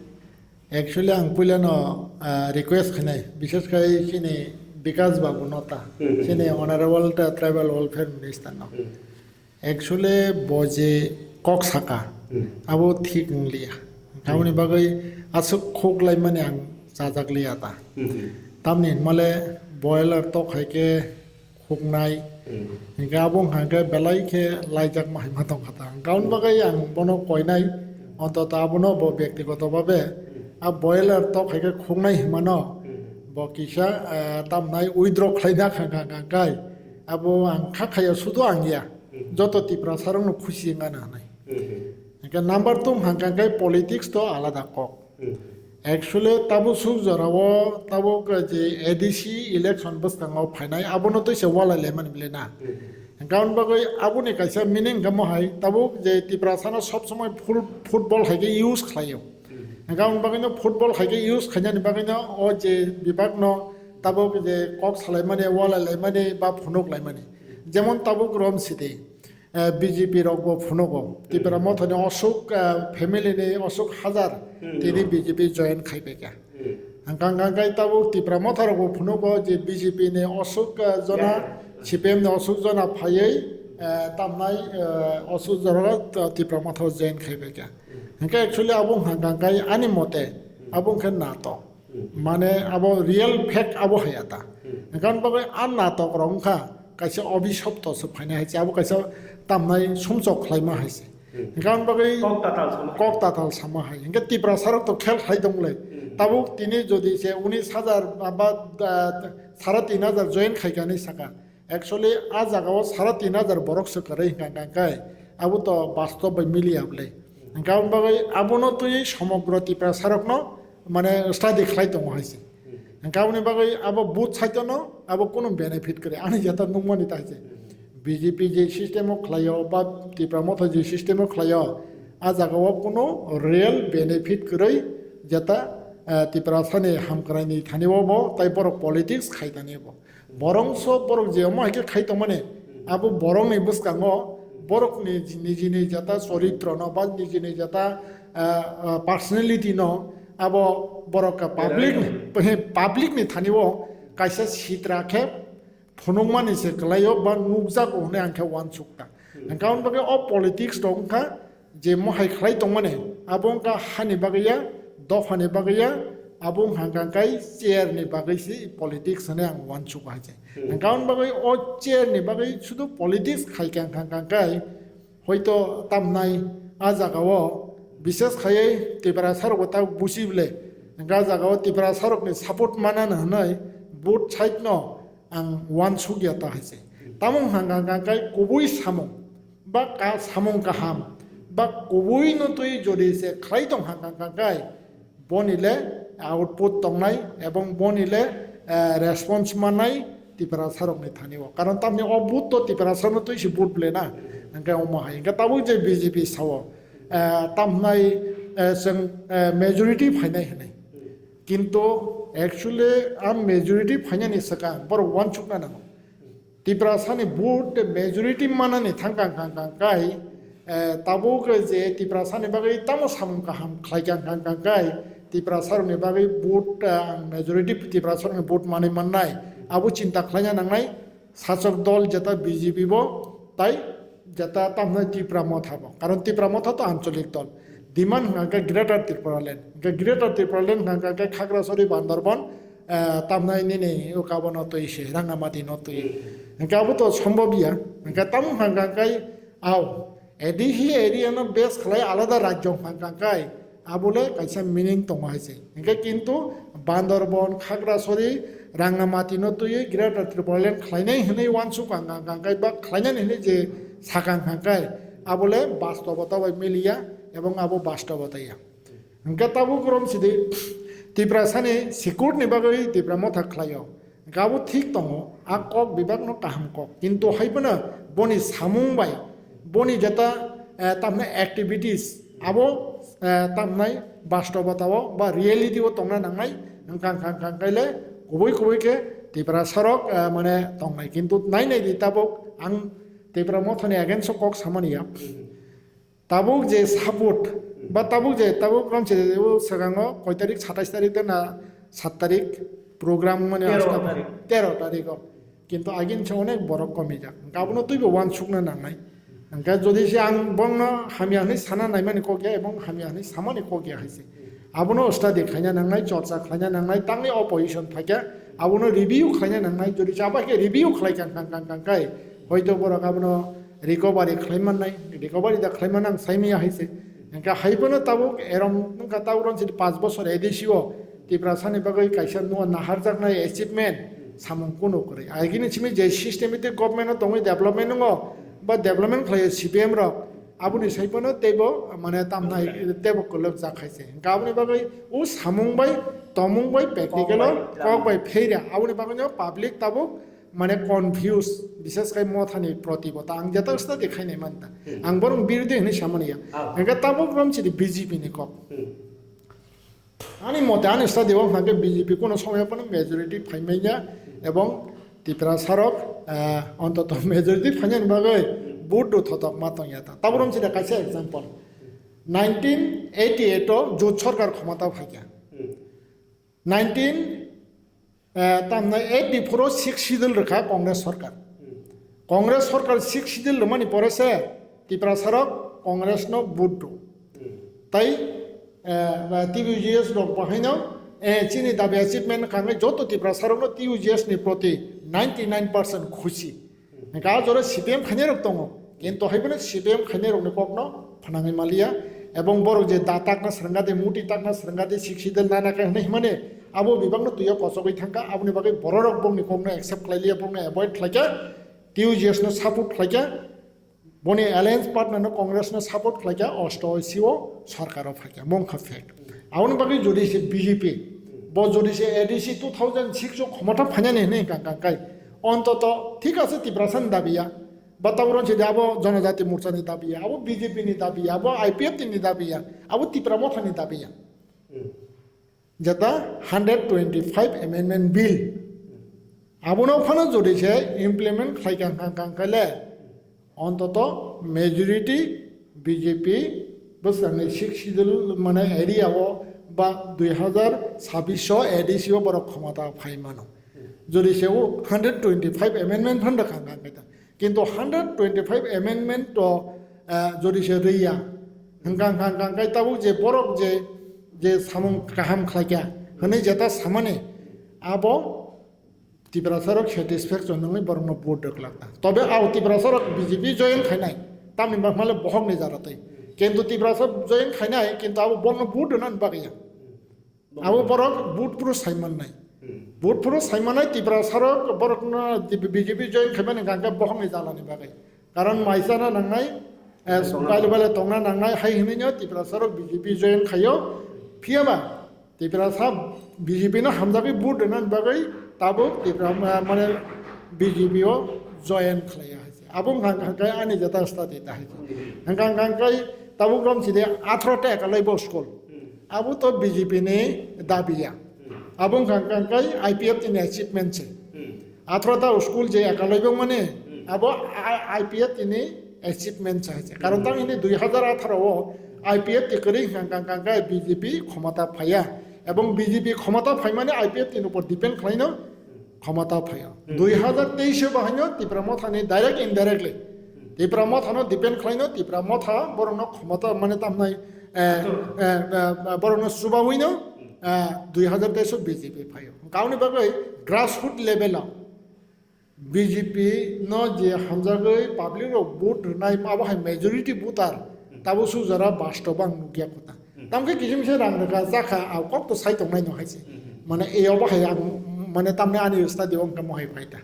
Actually, ang puilano, ah, request khainai, bishes khai chini Bikas Babu no ta, Hmm. chini Honorable ta Tribal Welfare Minister no. Hmm. Actually, bo je kok saka, Hmm. abo thik wngliya. Aboni bagwi aswk khuk laimani ang chajak liya ta. Hmm. Tamni hinmale boiler tok hai khe khuknai. Hmm. Hinkhe abo wngkha khe belai khe laijakma hai ma tongkha ta. Hwnkhe aboni bagwi ang bono koinai, ontoto abono bo byaktigoto bhabe a boiler tok hai khe khuknai hinmano Hmm. bo kisa, eh, tamnai withdraw khlaina kha kha kha khai. Abo ang kha khaya sudu ang ya. Hmm. Joto Tiprasarokno khusi wngna hinwi. Hmm. Hinkhe number two wngkha khe politics to alada kok. Hmm. Actually, tabuk suk jorao tabuk je A D C election bwskango phainai, abono twi se walai laimani bile na. Hmm. Hwnkhe aboni bagwi aboni kaisa meaning hwnkhe mohai, tabuk je Tiprasano sob somoi full football hai khe use khlaio. Hmm. Hwnkhe aboni bagwino football hai khe use khainani bagwino o je bibakno tabuk je kok salaimani, walai laimani ba phunuk laimani. Jemon tabuk Rom City. Eh, B J P rok bo phunugo. Tipra Mothani osuk, eh, family ni osuk hazar Hmm. tini B J P join khai paikha. Hmm. Hwnkha hwnkha khe tabuk Tipra Motha rok bo phunugo je B J P ni osuk, eh, jona, Yeah. C P M ni osuk jona phaiwi, eh, tamnai, eh, osuk jora, eh, Tipra Motha join khai paikha. Hmm. Hwnkhe actually abo hwnkha hwnkha khe ani mote Hmm. abo hwnkhe nato. Hmm. Mane abo real fact abo hai ata. Hmm. Hwnkha hwnkha bagwi a natok rok wngkha kaisa obisopto se phainai hai se, abo kaisa tamnai sumsok khlaima hai se. Hmm. Hwnkha hwnkha bagwi Kok tatal sama hai. Kok tatal sama hai. Hwnkhe Tiprasa rok to khel khlai tong le. Hmm. Tabuk tini jodi se unis hajar ba, ba, ah, sare tin hajar join khai kani saka. Actually, a jaga o sare tin hajar borok se kwrwi hwnkha hwnkha khe, abo to bastob bai miliya bwle. Hwnkha aboni bagwi abono twi somogro Tiprasa rokno mane study khlai tongo hai se. Hwnkha aboni bagwi abo booth side no abo kunu benefit kwrwi. Ani jeta nukmani ta hai se. B J P je system o khlaio ba Tipra Motha je system o khlaio, a jaga o kunu real benefit kwrwi jeta, eh, Tiprasa ni hamkrai ni thani o bo tai borok politics khai tani bo. Borongso borok je omo hai khe khai tongmani, abo borokni bwskango borokni nijini jata choritrono ba nijini jata, ah, ah, personality no abo borok ka public ni, public ni thani o kaisa sitra khe phunukmani se kwlaio ba nukjago hwnwi ang khe uansukha. Hwnkha aboni bagwi o politics rok wngkha je mohai khlai tongmani, abo wngkha hani bagwi ya, dophani bagwi ya, abo wngkha hwnkha khe chair ni bagwi se politics hwnwi ang uansukha hai se. Hmm. Hwnkha aboni bagwi o chair ni bagwi sudu politics khai kha hwnkha hwnkha khe hoito tamnai a jaga o bishes khaiwi Tiprasa rok bo ta busi bwle, hwnkha a jaga o Tiprasa rok ni support manani hwnwi both side no ang uansukya ta hai se. Tamo hwnkha hwnkha khe kubui samung ba ka-, samung kaham ba kubui no twi jodi se khlai tong hwnkha hwnkha khe boni le output tongnai ebong boni le, eh, response mannai Tiprasa rokni thani o. Karon tamni o vote to Tiprasa no twi se vote bwle na. Hwnkhe omo hai. Hwnkhe tabuk je B J P sao, eh, tamhnai, eh, chwng, eh, majority phainai hwnwi. Kintu actually a majority phainani swkang borok uansukna nango. Tiprasani vote majority manani thangkang kang kang kai, eh, tabuk je Tiprasani bagwi tamo samung kaham khlai kang kang kang kai, Tiprasarokni bagwi vote, eh, ang majority Tiprasarokni vote manwi mannai, abo chinta khlaina nangnai. Sachok dol jeta B J P bo tai jeta tamhnai Tipra Motha bo. Karon Tipra Motha to ancholik dol. Demand hwnkha khe Greater Tipraland. Hwnkhe Greater Tipraland hwnkha khe Khagrasori, Bandarban, eh, tamhnai nini o kabo no twi se, Rangamati no twi. Hwnkhe abo to sombhob ya. Hwnkhe tamo hwnkha khe ao. Edi hi area no base khlai alada rajyo hwnkha khe Abole kaisa meaning tongo hai se. Hingke kintu Bandarban, Khagrasori, Rangamati no twiwi Greater Tipraland khlainai hinwi wansuk ang, ang, ang, ang, ba khlainani hinwi je sakang hangkai, abole bastobota bai miliya ebong abo bastobota ya. Hingke tabuk rom sidi Tiprasani security ni bagwi Tipra Motha khlaio. Hingke abo thik tongo, a kok bebak no kaham kok. Kintu hai phano boni samung bai, boni jeta, eh, tamni activities, abo, eh, tamni bastobota o ba reality o tongna nangnai, hingkha, hingkha, hingkha, hingkha le kubui, kubui khe Tiprasa rok, eh, mane tongnai. Kintu nai nai di tabuk ang Tipra Motha ni against o kok samani ya. Tabuk je support, ba tabuk je, tabuk rom se o swkango koi tarik, satais tarik de na sat tarik program mane tero aswk tarik. Tero tarik o. Kintu agin se onek borok komi jak. Hingke abono twibo wansukna nangnai. Hingke jodi se ang bongno hamya hinwi sana naimani kok ya, ebong hamya hinwi samani kok ya hai se. Abono study khlaina nangnai, chorcha khlaina nangnai, tangni opposition phaikha, abono review khlaina nangnai, jodi se abo hai khe review khlai kang, kang, kang, kang kai, hoito borok abono recovery khlai mannai, recovery da khlai man ang sai maya hai se. Hingke hai bono tabuk erom wngkha tabuk ron sidi panch bosor A D C o Tiprasani bagwi kaisa nua naharjaknai achievement samung kunu kwrwi. Agini simi je systematic government o tongwi development wngo, ba development khlaio C P M rok, aboni sai phano teibo mane tamnai teibo kwlwk jak hai se. Hingke aboni bagwi o samung bai, tomung bai, practical o kok bai kok bai pheira. Aboni bagwi no public tabuk mane confuse, bishes khai Mothani proti bo ta ang jeta study khainai manta. Hmm. Ang borok birodhi hinwi samani ya. Ah. Hingke tabuk rom sidi B J P ni kok. Hmm. Ani mote ani study o hingke B J P kono somoy phano majority phaimanya ebong Tiprasa rok, eh, ontoto majority phainani bagwi vote do thotok ma tongya ta. Tabuk rom sidi kaisa example. Nineteen eighty-eight o Jot Sarkar khomata phaikha. Hmm. Nineteen, eh, tamna eighty-four o Sixth Schedule rwkha Congress Sarkar. Hmm. Congress Sarkar Sixth Schedule rwmani pore se Tiprasa rok Congress no vote rw. Hmm. Tai, eh, T U G S rok bo haino, eh, chini dabi achievement kangwi joto Tiprasa rokno T U G S ni proti ninety nine percent khusi. Hingke ah jora C P M khainai rok tongo, kintu hai phano C P M khainai rokni kokno phnangwi maliya, ebong borok je da takna swrwngkha de, muti takna swrwngkha de, Sixth Schedule nana khe hinwi himani abo bebakno twiyo kochogwi thangkha, aboni bagwi bororok bongni kokno accept khlai liya, bongno avoid khlaikha, T U G S no support khlaikha, boni alliance partner no Congress no support khlaikha, osto C O sarkar o phaikha, mongkha fact. Aboni bagwi jodi se B J P, bo jodi se A D C two thousand six o khomota phainani hinwi kang kang kai. Ontoto thik ase Tiprasa ni dabi ya. Ba tabuk ron se abo Jonojati Morcha ni dabi ya, abo B J P ni dabi ya, abo I P F T ni dabi ya, abo Tipra Motha ni dabi ya. Hmm. Jeta hundred twenty-five amendment bill. Abono phano jodi se implement khlai kang kang kang kale. Ontoto majority B J P bwskango Sixth Schedule mane area o ba dui hazar chabbish o A D C o borok khomota phai mano. Jodi se o hundred twenty-five amendment phan rwkha hwnka hwnkhe ta. Kintu hundred twenty-five amendment to, eh, jodi se rwya. Hwnka hwnka hwnka hwnkhe tabuk je borok je, je samung kaham khlaikha hwnwi jeta samani abo Tiprasa rok satisfaction wngwi borokno vote rwklak ta. Tobe ao Tiprasa rok B J P join khainai, tamni bakmale bohokni jara twi. Kintu Tiprasa join khainai, kintu abo borokno vote rwnani bagwi ya. Abo borok vote phuru saimannai. Hmm. Vote phuru saimannai Tiprasa rok borokno B J P join khaimani hwnkhe bohokni jalani bagwi. Karon maisana nangnai, eh, tongna baile baile tongna nangnai hai hinwi no Tiprasa rok B J P join khaio. Phiyaba Tiprasa B J P no hamjagwi vote rwnani bagwi tabuk Tipra, ma-, mane B J P o join khlaiya hai se. Abo wngkha, wngkha khe ani jeta study ta hai se. Wngkha, wngkha khe tabuk rom sidi atharo ta ekalaibo school. Abo to B J P ni dabi ya. Abo wngkha, wngkha khe I P F T ni achievement se. Atharo ta school je ekalaibo mani, abo I-, I P F T ni achievement se hai se. Karon tang hini dui hazar atharo o I P F T kwrwi hwnkha, hwnkha, hwnkha khe B J P khomota phaiya. Ebong B J P khomota phaimani I P F T ni upor depend khlaino khomota phaio. Hmm. Dui hazar teis o bahaino Tipra Motha ni direct indirectly. Hmm. Tipra Motha no depend khlaino Tipra Motha borokno khomota mane tamnai, eh, eh, eh, borokno chubawino, eh, dui hazar teis o B J P phaio. Kauni bagwi grassroot level o B J P no je hamjagwi public rok vote rwnai, abo hai majority voter, hmm, tabo sujara bastob ang nukya kota. Tamkhe kisim se rang rwkha, chakha, a kok to sai tongnai no hai se. Mane e obo hai ang, mane tamni ani study o wngkha mo hai pai ta.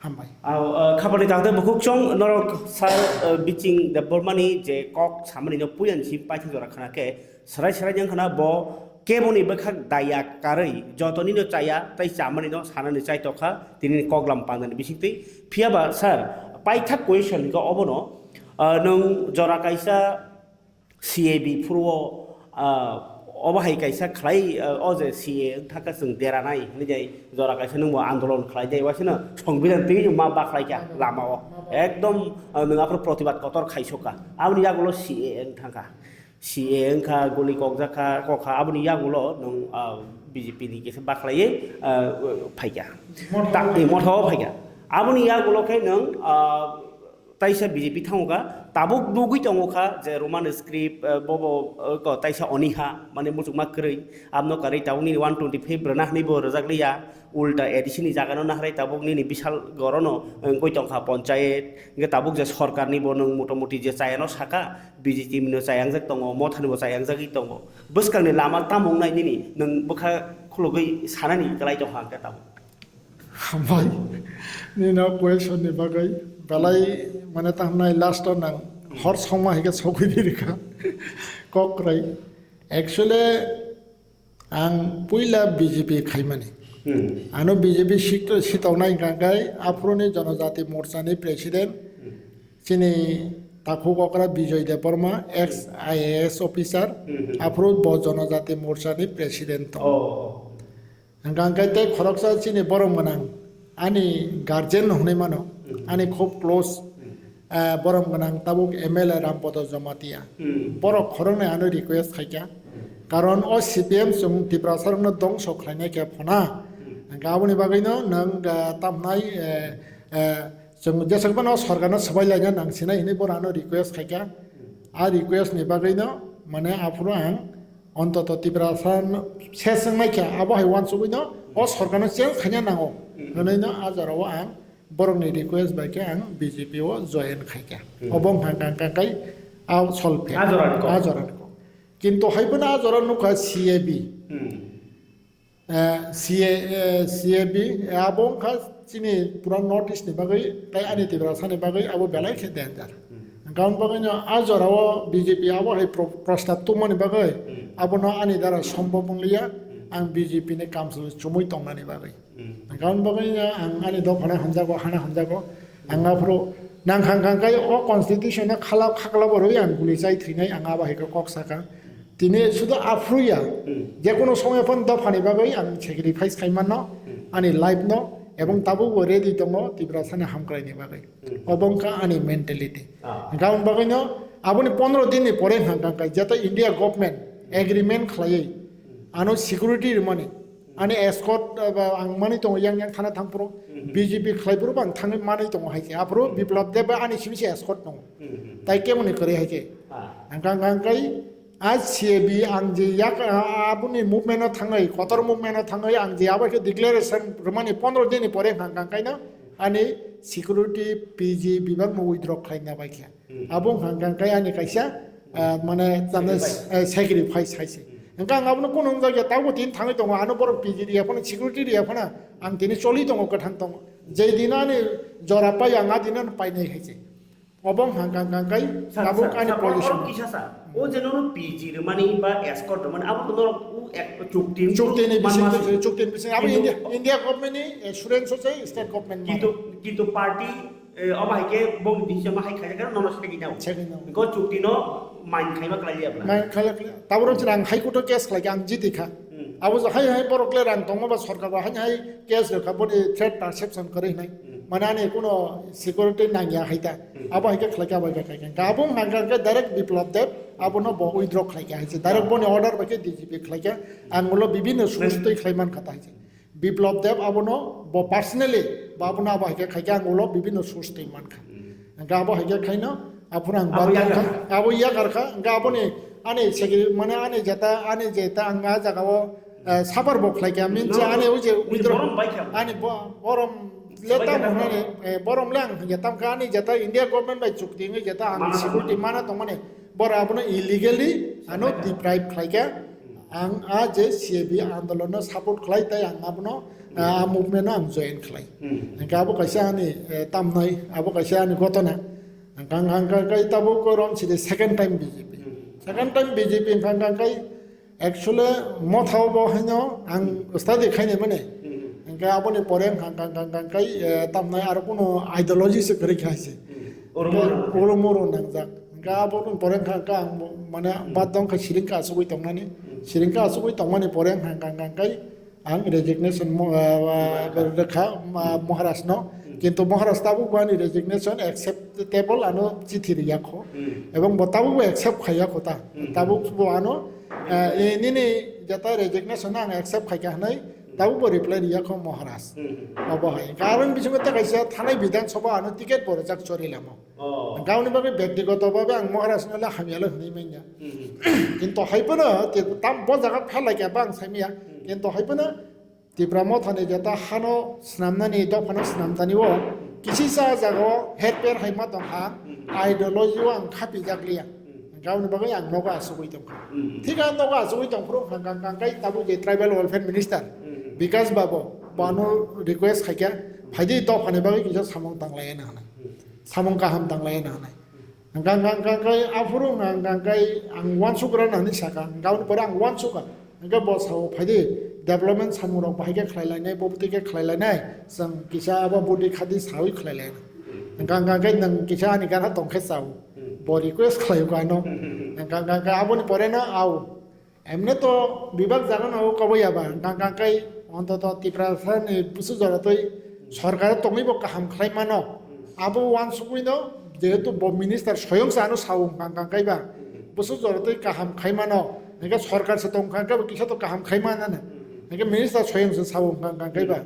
Hambai. Ao, ah, khapani tangte bukhuk chong norok sir, ah, Biching Debbarmani je kok samani no puyan si paithak jora khana khe, serai serai jang khana bo keboni bwkhak daya karwi jotoni no chaya tei chamani no sanani chai tokha tini koklam pandani bisingtwi. Phiyaba sir, paithak question hinkhe obono, ah, nwng jora kaisa C A B phuru o, ah, obo hai kaisa khlai, ah, o je C A wng thangkha chwng deranai hinwi jai jora kaisa nwngbo andolon khlai jai waisano songbidan twi ma bakhlai kha lama o. Ekdom, ah, nwng aphuru protibad kotor khaisokha. Aboni yagulo C A wng thangkha. C A wngkha, guli kokjakha, kokha, aboni yagulo nwng, ah, B J P ni kisa bakhlaiwi, ah, phaikha. Motha o Ta-, phaikha. Motha o phaikha. Aboni yagulo khe nwng, ah, taisa B J P thango kha, tabuk nugwi tongo kha je Roman script, eh, bobo, eh, ko taisa oniha, mane muchukma kwrwi, abno karwi tabuk nini one twenty five rwna hwnwi bo rwjak liya, ulta A D C ni jaga no nahrai tabuk nini bisal gorono, eh, wngwi tongkha ponchayet, hwnkhe tabuk je sorkar ni bo nwng motamoti je chayano saka, B J P no chayangjak tongo, motha ni bo chayangjagwi tongo, bwskang ni lama tamo wngnai nini nwng bwkha khulugwi sanani kwlai tongkha hwnkhe tabuk. Hambai, nini o question ni bagwi belai mane ta hwnai last o nang hor songma hai khe sogwi di rikha. Kok kwrai. Actually, ang puila B J P khaimani. Hmm. Ano B J P sik-, sitoknai hwnkha khe aphuruni Jonojati Morcha ni president, Hmm. chini takhuk okra Bijoy Debbarma, ex I A S officer, Hmm, hmm. aphuru bo Jonojati Morcha ni president tongo. Oh. Hwnkha hwnkhe tei khoroksa chini borom gwnang, ani guardian no hwnwi mano, Hmm. ani khub close, Hmm. eh, borom gwnang tabuk M L A Rampodo Jamatia. Hmm. Borok khoroknwi ano request khaikha. Karon o C P M chwng Tiprasarokno dongso khlainai khe phona. Hmm. Hwnkhe aboni bagwino nwng, eh, tamnai, eh, eh, chwng jeswk phano sorkarno swbai laina nang sinai hinwi borok ano request khaikha. A request ni bagwino mane aphuru ang Ontoto Tiprasa no ses wngnaikha, abo hai uansugwino o sorkarno change khaina nango. Hmm. Hwnwi no a jorao ang borokni request bai khe ang B J P o join khaikha. Hmm. Obo wngkha kang kang kai a solve khe. A jorani kok. A jorani kok. Kintu hai phano a jora nukha C A B. Hmm. Eh, C A, eh, C A B, eh, abo wngkha chini pura North East ni bagwi, tei ani Tiprasa ni bagwi abo belai khe danger. Hmm. Hwnkhe aboni bagwino a jorao B J P abo hai pro-, prostab tubumani bagwi, Hmm. abono ani dara sombhob wngliya, Hmm. ang B J P ni kamchwlwi chumui tongnani bagwi. Hmm. Hwnkhe aboni bagwino ang ani dophano hamjago, hana hamjago, ang aphuru nangkhang khang khai o constitution no khala khakla bo rwi ang guli chai thwinai, ang abo hai khe kok sakha. Tini sudu aphuru ya, Hmm. jekono somoy phano dophani bagwi ang sacrifice khai mano, Hmm. ani life no, ebong tabukbo ready tongo Tiprasani hamkraini bagwi. Hmm. Obo wngkha ani mentality. Ah. Hwnkhe aboni bagwino aboni pondro din ni pore hwnkha hwnkhe jeto India government agreement khlaiwi ano security rwmani, ani escort, ah, ba ang manwi tongo yang yang thana thangphuru, Hmm. B J P khlaiphuru bo ang thangwi manwi tongo hai khe. Aphuru Biplab Deb bai ani simi se escort tongo. Hmm. Tai kemoni kwrwi hai khe. Ah. Hwnkha hwnkha hwnkhe A C A B ang je yak, a-, aboni movement o thangwi, kotor movement o thangwi ang je abo khe declaration rwmani pondro din ni pore hwnkha hwnkha kaino ani security P G bibak no withdraw khlaina bai khe. Hmm. Abo hwnkha hwnkha kai ani kaisa, ah, mane tamo, Sacrifice. Eh, sacrifice hai se. Hmm. Hwnkha ang abono kunu wngjakya tabuk tini thangwi tongo, ano borok P G riya phano, security riya phano, ang tini choli tongo, kwthang tongo. Jai dino ani jora pai ang a dino painai hai se. Obo wngkha hwnkha hwnkha kai Sir, tabuk sir, ani sir, position. Oro kisa sir. O je nono P G rwmani ba escort rwmani, abo to norok u ek chukti Chukti ni manma bising, se. Chukti ni bising. Abo Kintu India, India government ni assurance se state government Kintu, mano. Kintu party, eh, obo hai khe bong decision ma hai khaijak khe nono segwi nao. Segwi nao. Go chukti no mind khaima khlai liya bla. Mind khlai liya. Taboro chwng ang High Court o case khlai kha, ang jiti kha. Hmm. Abo je hai hai borok le rang tongma ba sorkar ba hai hai case rwkha, boni threat perception kwrwi hinai. Hmm. Mane ani kuno security nangya hai ta. Hmm. Abo hai khe khlai kha, abo hai khe khlai kha. Hwnkha abo hwnkha khe direct Biplab Deb abono bo withdraw khlai kha hai se. Direct boni order bai khe D G P khlai kha. Ang ulo bibhinno source twi khlai man kha ta hai se. Biplab Deb abono bo personally bo abono abo hai khe khai khe ang ulo bibhinno source twi man kha. Hmm. Hwnkha abo hai khe khaino aphuru ang Abo bad yakar kha, kha. Abo yakar kha. Hwnkha aboni ani secretary mane ani jeta, ani jeta ang a jaga o, eh, suffer bo khlai kha. Means No, ani o je ni withdraw borom bai kha. Ani bo-, borom le Bai tam kha. Hwnani, eh, borom le ang hwnkhe tam kha ani jeta India government bai chukti wngwi jeta ang Mana security tongmani. Mana tongmani. Pora abono illegally ano deprive khlaikha. Ang a je C A B andolon no support khlai, tai ang abono, ah, a movement no ang join khlai. Hingke abo kaisa ani, eh, tamnai, abo kaisa ani gotona. Ang kang kang kang kai tabuk korom sidi second time B J P. Second time B J P ang kang kang kai actually mothao bo haino ang study khaini mani. Hingke aboni pore ang kang kang kang kang kai, eh, tamnai aro kuno ideology se kwrwi kha se. Oro moro. Oro moro nangjak. Hingke aboni pore ang kang kang ang mo-, mane bad dong kha siring ka asugwi tongnani. Siring ka asugwi tongmani pore ang kang kang kang kai ang resignation mo-, ah, ah, rwkha, ah, Maharaj no. Kintu Maharaj tabuk bo ani resignation acceptable ano chithi riya kho. Ebong bo tabuk bo accept khaiya kho ta. Tabuk bo ano, ah, e nini jeta resignation ang accept khaikha hwnwi tabuk bo reply riya kho Maharaj. Obo hai. Karon bisingo ta kaisa thanai Bidhan Sabha ano ticket bo rwjak chori lamo. Oh. Gauni bagwi byaktigoto bhabe ang Maharaj no le hamya le hwnwi manya. Kintu hai phano te tam bo jaga phalai kha bang saimya. Kintu hai phano Tipra Mothani jeta hano snamnani dophano snamtani o kisi sa jaga o herper hai ma tong kha, ideology o ang khapi jak liya. Gauni bagwi ang nogo asugwi tong kha. Thik ang nogo asugwi tong phuru kha kang kang kai tabuk je tribal welfare minister Bikash Babu bo ano request khaikha, phaidi dophani bagwi kisa samung tanglai na hwnwi. Samung kaham tanglai na hwnwi. Hingkha, hingkha, hingkha, hingkha, aphuru hingkha, hingkha, hingkha, ang uansuk rwna hwnwi sakha, hingkha aboni pore ang uansukha. Hingkhe bo sao, "Phaidi, development samung rok bahai khe khlai lainai, bo bwtwi khe khlai lainai, chwng kisa abo bwtwi khadi sawi khlai lainai." Hingkha, hingkha, hingkha, nwng kisa ani gana tong khe chao. Bo request khlai kha ano. Hingkha, hingkha, hingkha, aboni pore no ao. Emne to bibak jaga no koboi ya ba, hingkha hingkha kai ontoto Tiprasa ni busu jora twi sorkar tongwi bo kaham khlai mano. Abo uansugwi no jehetu bo minister soyong sa ano sao hingkha hingkha kai ba. Busu jora twi kaham khai mano. Hingkhe sorkar se tong kha hingkhe bo kisa to kaham khai mano. Hingkhe minister soyong se sao hingkha hingkha kai ba.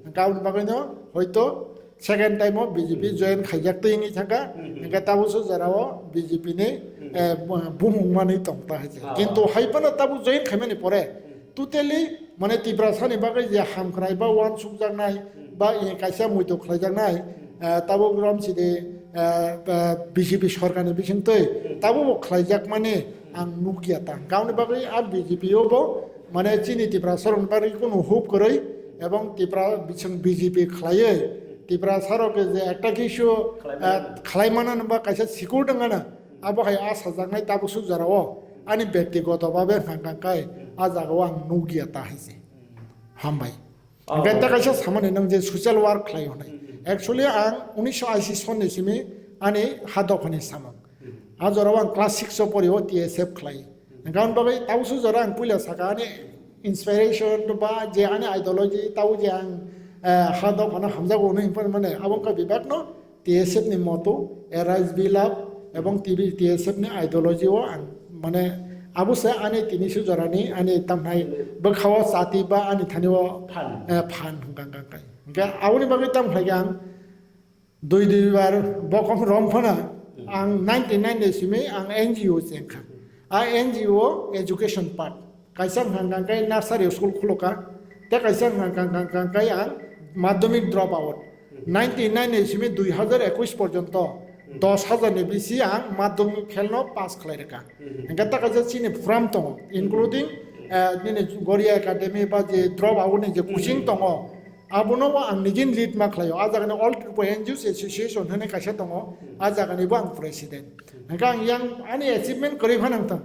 Hingkhe aboni bagwi no hoito second time o B J P join khaijak twi wngwi thangkha, hingkhe tabuk se jora o B J P ni, eh, bumung manwi tong ta hai se. Kintu hai phano tabuk join khaimani pore totally mane Tiprasa ni bagwi je hamkrai ba uansukjaknai ba, eh, kaisa muitu khlaijaknai, eh, tabuk romsidi, eh, eh, B J P sorkar ni bisingtwi tabuk bo khlaijakmani ang nukya ta. Hingkhe aboni bagwi a B J P o bo mane chini Tiprasa rok ni bagwi kunu hope kwrwi ebong Tipra bising B J P khlaiwi Tiprasa rok je ekta kisu, khlai mano. Eh, khlai mano ba kaisa sikur dong ano, abo hai a sajaknai tabuk suk jora o ani byaktigoto bhabe hingkha hingkha kai a jaga o ang nukya ta hai se. Hambai. Oh. Hingkhe ta kaisa samani nang je social work khlai hwnwi. Actually ang unisho ashi sonni simi ani ha dophani samung. A jora o ang class six o pori o T S F khlai. Hingkhe aboni bagwi tabuk suk jora ang puila saka ani inspiration ba je ani ideology tabuk je ang, eh, ha dophano hamjago hwnwi himphano mane abo wngkha bibak no T S F ni motto, Arise Be Love, ebong T V, T S F ni ideology o ang mane abo se ani tini suk jora ni ani tamhai bwkha o chati ba ani thani o, phan, eh, phan hingkha hingkha kai. Hingkhe aboni bagwi tam khlai kha ang Dui dui bar bokhok rom phano ang ninety nine ni simi ang N G O chengkha. A N G O education part. Kaisa hwnkha hwnkha khe nursery school khulukha. Tei kaisa hwnkha hwnkha khe ang madhyamik drop out. Ninety nine ni simi dui hazar ekwis porjonto dos hazar ni bisi ang madhyamik fail no pass khlai rwkha. Hwnkhe ta kaisa chini program tongo, including, eh, nini Goria Academy ba je drop out ni je coaching tongo, abono bo ang nijin lead ma khlaio. A jagani All Tripura N G Os Association hwnwi kaisa tongo, a jagani bo ang president. Hwnkhe ang yang ani achievement kwrwi phano wngthang,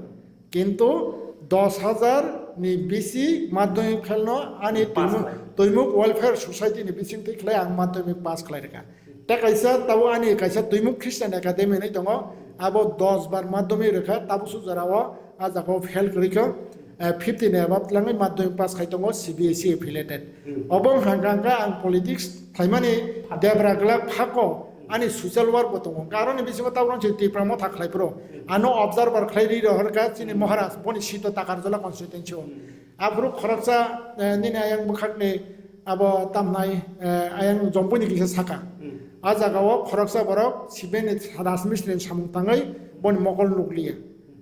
kintu dos hazar ni bisi madhyamik fail no ani pass Twimuk, khlai. Twimuk Welfare Society ni bisingtwi khlai ang madhyamik pass khlai rwkha. Tei kaisa tabuk ani kaisa Twimuk Christian Academy hinwi tongo, abo dos bar madhyamik rwkha, tabuk suk jora o a jaga o fail kwrwi kha, eh, fifty ni above twlangwi madhyamik pass khai tongo, C B S E affiliated. Hmm. Obo wngkha hwnkha ang politics khlaimani debra glak phako ani social work bo tongo. Hwnkha aroni bisingo tabuk se Tipra Motha khlai phuru ano observer khlai ri rohorkha chini Maharaj boni sito Takarjala constituency o. Hmm. Aphuru khoroksa, eh, nini ayang bwkhakni abo tamnai, eh, ayang Jompui ni kisa saka. Hmm. A jaga o khoroksa borok C P M ni rajmistri ni samung tangwi boni mokol nukliya.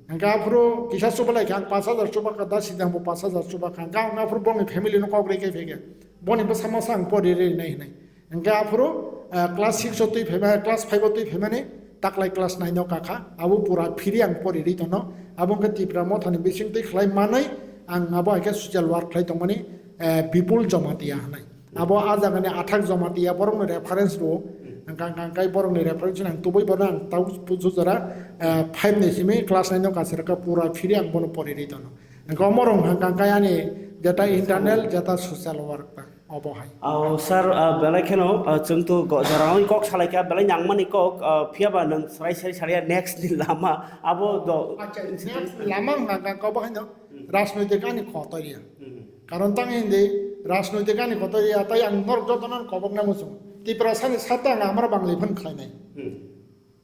Hwnkhe aphuru kisa chubalai kha, ang pash hajar chubakha, da sidang bo pash hajar chubakha. Hwnkhe ang aphuru bongni family no kok rwi khe phege. Boni bwsa masa ang pori rwi nai hinai. Hwnkhe aphuru, ah, class six o twi phaima, class five o twi phaimani Taklai class nine no kakha, abo pura phiri ang pori ri tono. Abo wngkha Tipra Mothani bisingtwi khlai manwi ang abo hai khe social work khlai tongmani, eh, Bipul Jamatia hinwi. Abo a jagani Athak Jamatia borokni reference rwo. Ang kang kang kai borokni reference ang tubui bono ang tau pusu jora, eh, five ni simi class nine no kasirka pura phiri ang bono pori ri tono. Ang komorong hang kang kai ani jeta internal jeta social work ta. Obo hai. Au, sir, ah, belai kheno, ah, chwng to go-, jorano kok salai kha, belai nangmani kok, ah, phiya ba nwng srai srai sariya next ni lama, abo do. Acha, next lama wngkha kha, obo haino rajnoitik ani kotor ya. Hmm. Karon tang hindi, rajnoitik ani kotor ya, tai ang norok jotono kobok nango chwng. Tiprasani sata ang amra bangli phan khlainai. Hmm.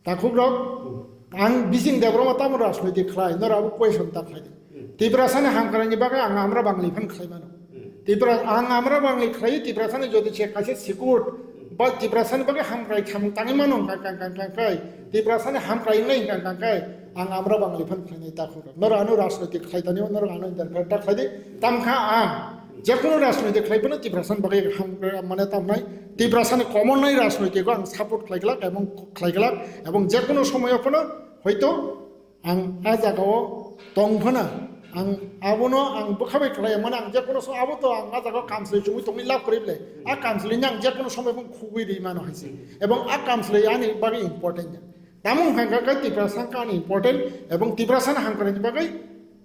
Takhukrok, ang bising Debbarma tamo rajnoitik khlai, norok abo question ta khlai di. Hmm. Tiprasani hamkraini bagwi ang amra bangli phan khlai mano. Hmm. Tipra, ang amra bangli khlai, Tiprasani jodi se kaisa sikut, hmm, ba Tiprasani bagwi hamkrai khamung tangwi mano, kang, kang, kang, kang, kai. Tiprasani hamkrai wngnai, kang, kang, kai. Ang amra bangli phan khlainai takhukrok. Norok ano rajnoitik khlai tani, norok ano interfere ta khlai di. Tamkha ang, jekono rajnoitik khlai phano Tiprasani bagwi ham, mane tamnai. Tiprasani common nai rajnoitiko ang support khlai glak, ebong khlai glak, ebong jekono somoyo phano hoito ang a jagao tong phano ang abono ang bwkha bai khlai mano, ang jekono so abo to ang a jagao kamsli chumui tongwi lab kwrwi ble. A kamsli ni ang jekono somoi phano khugui ri mano hai se. Ebong a kamsli ani bagwi important ya. Tamo wngkha khe Tiprasa wngkha ani important ebong Tiprasani hamkraini bagwi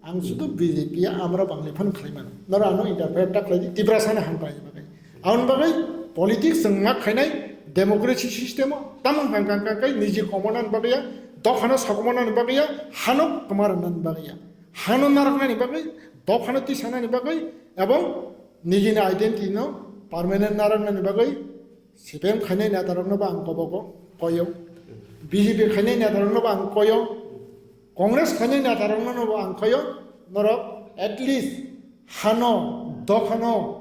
ang sudu B J P ya amra bangli phano khlai mano. Noro ano interfere ta khlai di Tiprasani hamkraini bagwi. Aboni bagwi politics chwng ma khainai democracy system o tamo wngkha khe niji komonani bagwi ya, dophano sokomonani bagwi ya, hano kwma rwnani bagwi ya, hano narwknani bagwi, dophano tisanani bagwi ebong nijini identity no permanent narwknani bagwi C P M khainai netarokno bo ang kobogo koyo, B J P khainai netarokno bo ang koyo, Congress khainai netarokno bo ang koyo, norok at least hano, dophano,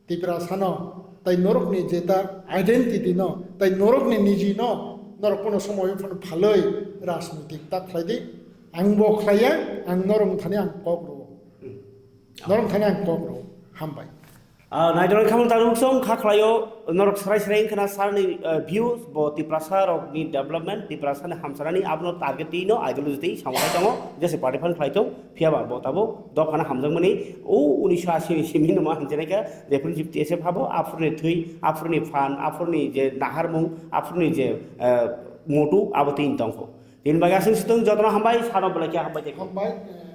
Tiprasano, tai norokni jeta identity no, tai norokni niji no, norok kono somoyo phano phalwi rajnitik ta khlai di, ang bo khlaiya, ang norok thani ang kok rwo. Norok thani ang kok rwo. Hambai. Ah, naithotok khamung tabuk song kha khlaio, norok srai srai wngkhana sir ni, ah, views bo Tiprasa rok ni development, Tiprasa ni hamsarani abono target twi no ideology twi samung khai tongo, jese party phan khlai tong, phiya ba bo tabuk dophano hamjakmani, o unisho ashi ni simi no ma hamjaknai kha, representative T S F habo, aphuru ni thwi, aphuru ni phan, aphuru ni je naharmung, aphuru ni je, ah, motu abo twi tongkho. Tini bagwi aswk sitwng jotono hambai, sano belai khe hambai tei. Hambai, eh,